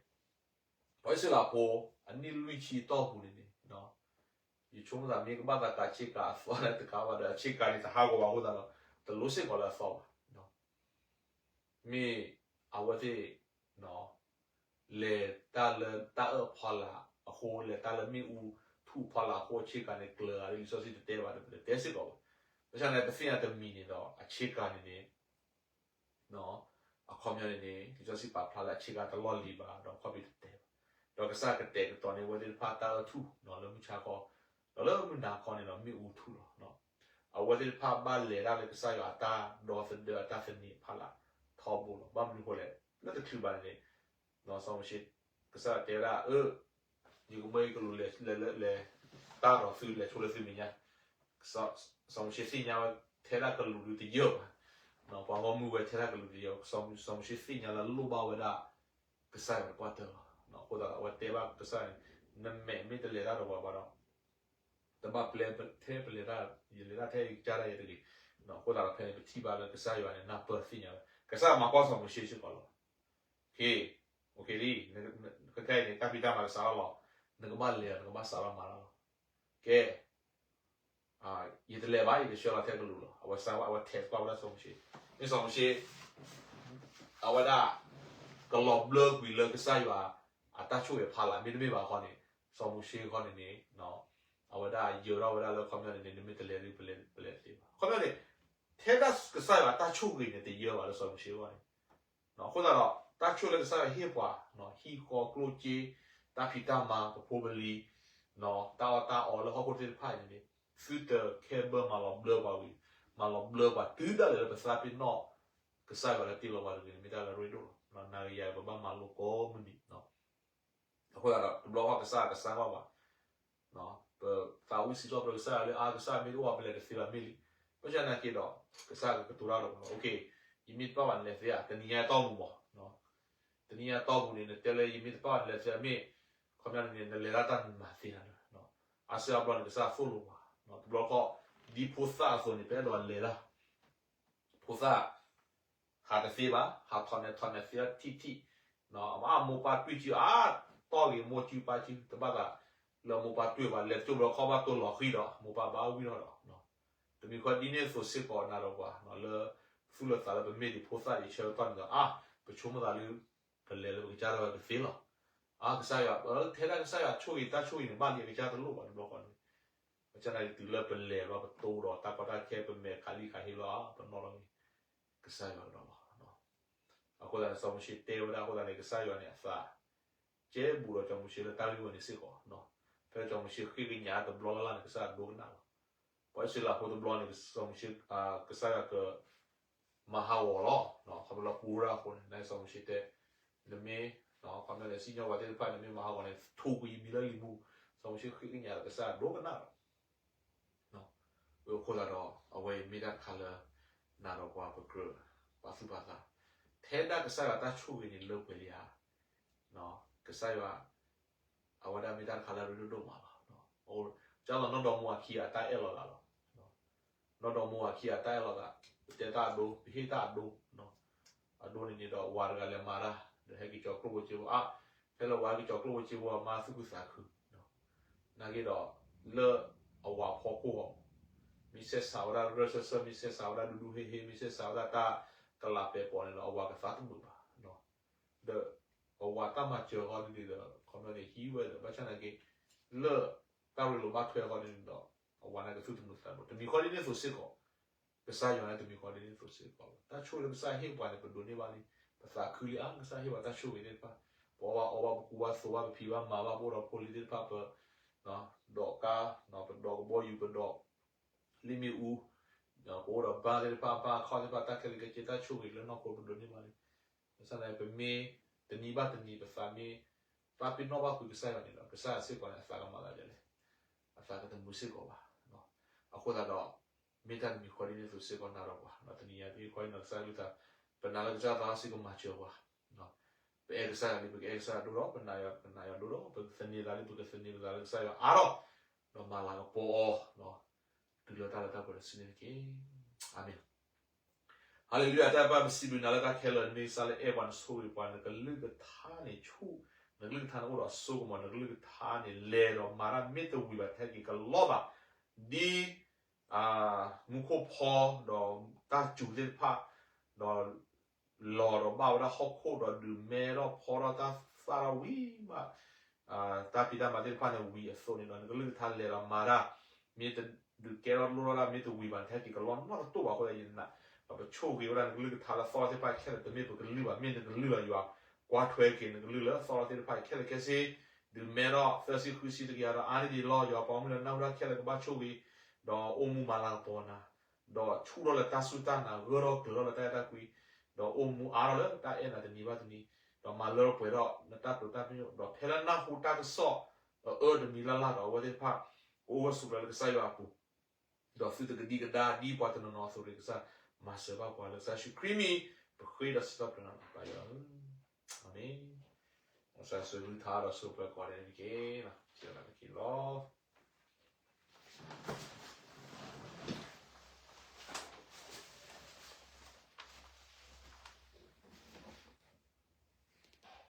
ပှၤအံၣ်စရ့လးဖိ အနံၣ်လွံၢ်ဆံအတီၢ်ပူၤန့ၣ်န့ၣ် ယဆိကမိၣ်သးမ့ၢ်ကဘၣ်သးကးဆ့ကၤအသီလၢတကးဘၣ်ဒီး အဆ့ကၤန့ၣ်တဟးဂီၤဘၣ်အဃိသတးဒီး တလိၣ်စ့ၢ်ကီးလၢအသီဘၣ်. မ့ၢ်အဝဲသ့ၣ် လဲၤတၢ်လၢတၢ်အၢၣ်ဖီလာ်အဃိ လဲၤတၢ်လၢမ့ၣ်အူထူၣ်ဖီလာ်အဃိ အဆ့ကၤန့ၣ်ကျၢၤဂၤလံ လံာ်စီဆှံတတဲဘၣ်ဒီး ပတတဲစ့ၢ်ကီးဘၣ်. ဘၣ်ဆၣ်န့ၣ် ပသ့ၣ်ညါတမံၤန့ၣ်ဒီး အဆ့ကၤန့ၣ်န့ၣ် အခီပညီန့ၣ်န့ၣ် လံာ်စီဆှံပာ်ဖျါလၢအဆ့ကၤတလီၢ်လံၤဘၣ် ဒီးအခီၣ်ဖံးတတဲဘၣ်. ဒီးကစၢ်ကတဲာ်ကတီၤန့ၢ်အဝဲသ့ၣ်တဖၣ်တၢ်အၢၣ်ထူၣ်လၢမုၢ်ဆါခီ ဒီးလၢမုၢ်နၤခီန့ၣ်ဒီးမ့ၣ်အူထူၣ်လီၤ. အဝဲသ့ၣ်တဖၣ်ဘၣ်လဲၤတၢ်လၢကစၢ်ယွၤအတၢ်ဒီသဒၢအတၢ်သန့ၤအဖီလာ်ထီဘိလီၤ. ဘၣ်မနုၤအဃိလဲၣ် လၢတချုးဘၣ်န့ၣ်န့ၣ် စီၤမိၤၡ့ ကစၢ်ယွၤတဲဝဲဒၣ် အၢ ယကမၢယကလူးလဲၤ လဲၤ လဲၤ တၢ်ဒီးသုလဲၤဆိလၢသုမဲာ်ညါ စီၤမိၤၡ့သ့ၣ်ညါဝဲ ထဲဒၣ်ကလူးဒုးတယၢၢ်ဘၣ်, ပှၤဂီၢ်မုၢ်ဝဲထဲဒၣ်ကလူးတယၢၢ်, စီၤမိၤၡ့သ့ၣ်ညါလၢလိၣ်ဘၣ်ဝဲဒၣ် ကစၢ်ယွၤတပှၢ်တၢၢ်လီၤ. အဃိသတးဒီး အဝဲတဲဘၣ်ကစၢ်န့ၣ် နမဲာ်မ့ၢ်တလဲၤတၢ်ဒီးပှၤဘၣ်ဒီး တဘၣ်ပျဲထဲပလဲၤတၢ် ယလဲၤတၢ်ထဲယကစၢ်ဒၣ်ယဲတဂ့ၤ. အဃိသတးဒီးဖဲန့ၣ် ပထံၣ်ဘၣ်လၢကစၢ်ယွၤန့ၣ် နၢ်ပၢၢ်သ့ၣ်ညါဝဲ ကစၢ်မၤကွၢ်စီၤမိၤၡ့စ့ၢ်ကီးလီၤ. က့ ခဲခဲအံၤန့ၣ် တၢ်ဖံးတၢ်မၤကစးထီၣ်လီၤ. နကဘၣ်လဲၤဒီး နကဘၣ်စးထီၣ်မၤတၢ်လီၤ. ကဲ ယတလဲၤဘၣ် ယကဆှၢလီၤထဲကလူးလီၤ. အဝဲစး အဝဲထဲးကွၢ်ဝဲဒၣ်စီၤမိၤၡ့ မ့ၢ်စီၤမိၤၡ့ အဝဲဒၣ် ကလီၤဘျၢကွံာ်လၢကစၢ်ယွၤ အတၢ်ဆိၣ်ဂ့ၤဖးလၢ် မ့တမ့ၢ်ဘၣ်ဃီန့ၣ် စီၤမိၤၡ့ဃီန့ၣ်န့ၣ် အဝဲဒၣ်ယၢၤထီၣ်ဝဲဒၣ်လၢခီပညီန့ၣ်န့ၣ် နမ့ၢ်တလဲၤဒ်ပလဲၤတသ့ဘၣ်. ခီပညီန့ၣ် ထဲဒၣ်ကစၢ်ယွၤအတၢ်ဆိၣ်ဂ့ၤန့ၣ် တယၢဘၣ်လၢစီၤမိၤၡ့အဂီၢ်န့ၣ် အဃိသတးဒီး တၢ်ဆိၣ်လၢကစၢ်ယွၤဟ့ၣ်ပှၤ ဟံၣ်ဃီကျိၣ်စ့ တၢ်ဖံးတၢ်မၤ ပဖိပလံၤ တၢ်အီၣ်တၢ်အီလၢဟီၣ်ခိၣ်သ့ၣ်တဖၣ်အံၤန့ၣ်န့ၣ် သုတခဲဘၢမၤလီၤဘျၢပှၤဝံၤ မၤလီၤဘျၢပှၤတုၤဒၣ်လဲာ်လၢပသးပ့ၤနီၣ် ကစၢ်ယွၤလၢတ့လီၤပှၤတဂ့ၤန့ၣ် မ့ၢ်တၢ်လၢအရ့ဒိၣ်လီၤ. နၤဂ့ၤယၤဂ့ၤ ပဘၣ်မၤလိကိးမုၢ်နံၤ အဃိသတးဒီး တဘျီဃီကစၢ်ကစၢ်ကွၢ်ပှၤ ပသးဝံၣ်စံးထီၣ်ပတြၢၤကစၢ်ယွၤလၢ အါ ကစၢ်မ့ၢ်တအိၣ်ဘၣ် ပလဲၤတသ့ဘၣ်မ့ၢ်လံ. ဘၣ်ဆၣ်သနာ်က့ဒီး ကစၢ်ကကတိၤတၢ်ဒီးပှၤလီၤ. ယမ့ၢ်တဘၣ်ဘၣ် နလဲၤသ့ဧါ. တနံၤညါတီၢ်ပူၤမး တနံၤညါတီၢ်ပူၤန့ၣ် နတဲလၢယမ့ၢ်တဘၣ်ဘၣ် နလဲၤသ့ဧါမ့ၢ် ခီပညီန့ၣ် နလဲၤတၢ်တၢ်နမၤသ့ဧါ. အါစုအါဘျီန့ၣ် ကစၢ်သိၣ်လိပှၤ တဘျီဃီ ဒ်ဖိသၣ်အသိးန့ၣ် ပအဲၣ်ဒိးလဲၤတၢ် ဖိသၣ် ဟးတသ့ဘၣ်, ဟးထီၣ်နဲၣ်ထီၣ်နဲၣ်သ့ထံၣ်ထံၣ်, အမိၢ်ပၢ်တွံၢ်စု အါ တီၢ်ဂ့ၤမိၢ်စုပၢ်စု တဘၣ်သးလၢအမိၢ်ပၢ်တွံၢ်ဘၣ်, လဲၤတကၠိၢ်ဘျီခီၣ်ဘၣ်တိၢ်လီၤဃံၤဒီး မိၢ်ပၢ်ဘၣ်ဝံၣ်ထီၣ်ဒီး, တမံၤဃီဒ်န့ၣ်အသိးစ့ၢ်ကီး နၤဒီးပှၤလၢ သူၣ်လၢသးလၢပမ့ၢ်ဒံးဖိသၣ်ဒံးဆၢကတီၢ်န့ၣ်ဒီး အါ ပဆိကမိၣ်သးလၢ ပလဲၤလၢပကစၢ်ဒၣ်ဝဲကသ့လီၤ. အါ ကစၢ်ယွၤ ထဲဒၣ်ကစၢ်ယွၤဆိၣ်ဂ့ၤတၢ်ဆိၣ်ဂ့ၤန့ၣ် ဘၣ်လံအကစၢ်တလိၣ်ဘၣ်တဘျီဃီန့ၣ်, ဘၣ်ဆၣ်သနာ်က့တုၤလၢပလဲၤဘျီပတိဒီးတၢ်ကီတၢ်ခဲ ပမဲာ်ခးလံခးဟ့လီၤ ပနီၣ်လီၤန့ၣ် ကစၢ်ယွၤကဒီးလီၤ. အဃိသတးန့ၣ် စီၤမိၤၡ့တဲဝဲဒၣ်အဃိသတးန့ၣ် ကစၢ်ယွၤန့ၣ်အသး ကဲဘူးဒီးစီၤမိၤၡ့လၢတၢ်ဂ့ၢ်ဝဲန့ၣ်စ့ၢ်ကီး, ဖဲစီၤမိၤၡ့ဃ့ကညးတဘျီလၢ်လၢ်န့ၣ် ကစၢ်ယွၤဒိကနၣ်လီၤ. ပှၤအံၣ်စရ့လးဖိတဘျီန့ၣ် စီၤမိၤၡ့ ကစၢ်ယွၤက မၤဟးဂီၤလီၤ, ခီဖျိလၢပူၤရၢအဃိန့ၣ် နစီၤမိၤၡ့တဲ နမ့ၢ် ခီဖျိလၢစံၣ်ညီၣ်ပှၤသ့ၣ်တဖၣ်န့ၣ် မ့ၢ်မၤဟးဂီၤန့ၣ် ထိၣ်ကွံာ်ယမံၤလၢလံာ်မူ, စီၤမိၤၡ့ဃ့ကညးဒီးကစၢ်ယွၤဒိကနၣ်လီၤ. အဃိသတးဒီး အဝဲအံၤမ့ၢ်တၢ်တခါလၢ နၤဒီးပှၤပကြၢး ပာ်သူၣ်ပာ်သး, ထဲဒၣ်ကစၢ်ယွၤတၢ်ဆိၣ်ဂ့ၤန့ၣ်လၢပှဲၤလံဧါ, ကစၢ်ယွၤ အဝဲဒၣ်မ့ၢ်တၢ်တခါလၢအရ့ဒိၣ်ဒိၣ်မးလီၤ. ကၢ်လီၤနီၢ်ဒီမါဝၤခံဂၤအတၢ်အဲၣ်လီၤသးလီၤ. နီၢ်ဒီမါဝၤခံဂၤအတၢ်အဲၣ်လီၤသး, ပတဲတၢ်အဒိ ပဟ့ၣ်တၢ်အဒိ, အဒိန့ၣ်န့ၣ်ဒီးဝၤတဂၤလဲၤမၤတၢ် ဒီးဟဲက့ၤကၠီၤကျိၣ်ဖိစ့ဖိ, အါ ဖဲလၢဝၤဟဲက့ၤကၠီၤကျိၣ်ဖိစ့ဖိ မါသူၣ်ခုသးခု နာ်က့ဒီး လၢအဝၤဖီခိၣ်အီၤ, မ့ၢ်ဆဲးစးဝဲဒၣ်ရၢၢ်စၢၢ်စၢၢ်, မ့ၢ်ဆဲးစးဝဲဒၣ်ဒူဒူဟ့ဟ့, မ့ၢ်ဆဲးစးဝဲဒၣ်တၢ်ကလးပဲာ်ပိာ်န့ၣ်ဒီး အဝၤကသးတမုာ်ဘၣ်. ဒီးအဝၤတၢ်မၤစၢၤဃီဒ်န့ၣ်ဒီး ခီပညီန့ၣ် ဟံးဝဲဒီး ဘၣ်ဆၣ်သနာ်က့ လၢတၢ်ရ့လိာ်ဘၣ်ထွဲအဃီဒ်န့ၣ်ဒီး အဝၤန့ၣ်ကသူၣ်တမုာ်သးတမုာ်. တမံၤဃီဒ်န့ၣ်အသိးစ့ၢ်ကီး ကစၢ်ယွၤန့ၣ်တမံၤဃီဒ်န့ၣ်အသိးစ့ၢ်ကီးလီၤ. တၢ်ဆိၣ်ဂ့ၤလၢကစၢ်ဟ့ၣ်ပှၤန့ၣ် ပဒိးန့ၢ်ဘၣ်လံ. ပသးခုလံဧါ, ကစၢ်ဟ့ၣ်ပှၤတၢ်ဆိၣ်ဂ့ၤသ့ၣ်တဖၣ်, ပအီၣ်ဘၣ်အီဘၣ်, ပကူဘၣ်သိးဘၣ်, ပဖံးဘၣ်မၤဘၣ်, ပအိၣ်ဒီးဖိလံၤသ့ၣ်တဖၣ်, ပ ဒီးကါ, ပဒီးကဘီယူၤ, ပဒီးလ့ၣ်မ့ၣ်အူ, ပအိၣ်ဒီးဘါသ့ၣ်တဖၣ်, ဘါအခီၣ်သ့ၣ်တဖၣ်, တၢ်ခဲလၢာ်ခဲဆ့ တၢ်ဆိၣ်ဂ့ၤလၢနီၢ်ခိ ပဒိးန့ၢ်ဘၣ်လံ. ဘၣ်ဆၣ်သနာ်က့ ပမ့ၢ်တနံၤဘၣ်တနံၤ ပသးမ့ၢ်သးပ့ၤနီၣ်ဘၣ်ကွံာ်ကစၢ်ယွၤန့ၣ်ဒီး ကစၢ်ယွၤစ့ၢ်ကီးန့ၣ် အသးကမၤသးဒ်လဲၣ်, အသးကတမုာ်စ့ၢ်ကီးဘၣ်. အဃိသတးဒီး မ့ၢ်တၢ်တမံၤဃီဒ်န့ၣ်အသိးစ့ၢ်ကီး နၤဒီးပှၤ တနံၤညါအံၤ ခီအံၤနီၢ်ကစၢ်ကလုၢ်ကထါ ပနာ်လၢကစၢ်သးစ့ၢ်ကီးမၤစၢၤပှၤ, ပအဲၣ်ကစၢ်ယွၤလံ ပကအဲၣ်ကစၢ်ယွၤဒိၣ်ဒီး ပနာ်ယွၤ ပနာ်ယွၤဒိၣ်ဒီး ပကသန့ၤသးလံ ပကသန့ၤပသးလၢကစၢ်ယွၤအါထီၣ်, ဒီးမၤလၤကပီၤအီၤ တုၤလၢတၢ်လၢတၢ်ပှဲၤတစုန့ၣ်တက့ၢ်. အၤမ့ၣ်. ဟါလ့လူယၤ, တၢ်အဲၣ်ပၢ် ပစံးဘျုးနၤလၢတၢ်ခဲလၢာ် မ့ၢ်ကစၢ်လၢအဲၣ်ပှၤ နဆိၣ်ဂ့ၤပှၤ နကလုၢ်ကထါန့ၣ်ဆူၣ်, နကလုၢ်ကထါန့ၣ်အိၣ်ဒီးအစိကမီၤ, နကလုၢ်ကထါန့ၣ်လဲၤဒီးမၤတၢ်မ့ၢ်တဝံၤဘၣ် ထဲက့ၤကလီဘၣ်, ဒ် မူခိၣ်ဖီ ဒီးတၢ်စူၤသ့ၣ်တဖၣ်, ဒီး လီၤဒီးဘၣ်ဝဲဒၣ်ဟီၣ်ခိၣ်ဒီးဒုးမဲထီၣ်ဖီထီၣ်တၢ်သၣ်ထီၣ်ဝံၤမး, တၢ်ဖံးတၢ်မၤသ့ၣ်တဖၣ်န့ၣ်ဝံၤအသိးန့ၣ်ဒီး နကလုၢ်ကထါလဲၤဒီးမၤတၢ် မ့ၢ်တဒုးကဲထီၣ်လိၣ်ထီၣ်တၢ်မ့ၢ်တဝံၤဘၣ်န့ၣ် ထဲက့ၤကလီနီၢ်တတိၢ်ဘၣ်အဃိသတး ယနာ် ဒီးပဆိၣ်ဂ့ၤဝဲဒၣ်နကလုၢ်ကထါလၢသီထီၣ်သ့ၣ်တဖၣ်ခဲလၢာ် တမ့ၢ်ပကလုၢ်ဘၣ် မ့ၢ်နကလုၢ်လီၤယွၤ, ကွၢ်ထွဲက့ၤနကလုၢ်လၢသီထီၣ်သ့ၣ်တဖၣ်ခဲလၢာ်ခဲဆ့, ဒုးမဲထီၣ်သၢဆံဃုဆံတကယၤဒီးအါန့ၢ်ဒံးလီၤ ယွၤပှၤမုၢ်လၢနၢ်ဟူတၢ်ခဲလၢာ်ကဘၣ်ဆိၣ်ဂ့ၤ, ဒီးအိၣ်မူမၤလၤကပီၤနၤ ဒီးဆူၣ်ထီၣ်လၢတၢ်စူၢ်တၢ်နာ် ဂၢၢ်ထီၣ်ကျၢၤထီၣ်လၢတၢ်အဲၣ်တၢ်ကွံ, ဒီးအိၣ်မူအါထီၣ်လၢတၢ်အဲၣ်နၤတနံၤဘၣ်တနံၤ, ဒီးမၤလၢပှဲၤထီၣ်နတၢ်တိာ်တၢ်ပညိၣ်, ဒီးဖဲလၢနၢ်ဟူတၢ်ကစီၣ် အအၢတမံၤလၢ်လၢ်ဒီးအဝဲသ့ၣ်တဖၣ် ကအိၣ်ဝဲဆိးကျၢၤလၢကစၢ်ယွၤအပူၤ, ဒီးသုတကဒံကဒါဒ်ပှၤတနီၤနီၤအသိးန့ၣ် ကစၢ်မၤစၢၤဘၣ်ပှၤလၢကစၢ်ယ့ၣ်ၡူးခရံာ်မံၤ ပဃ့ဒီးစံးထီၣ်ပတြၢၤနၤပၢ်ယွၤဧၢ, အၤမ့ၣ်. ကစၢ်ဆိၣ်ဂ့ၤကလုၢ်ကထါဒီးဆိၣ်ဂ့ၤပှၤကိးဂၤဒဲးန့ၣ်တက့ၢ်. စံးဘျုးနၤတက့ၢ်လီၤ.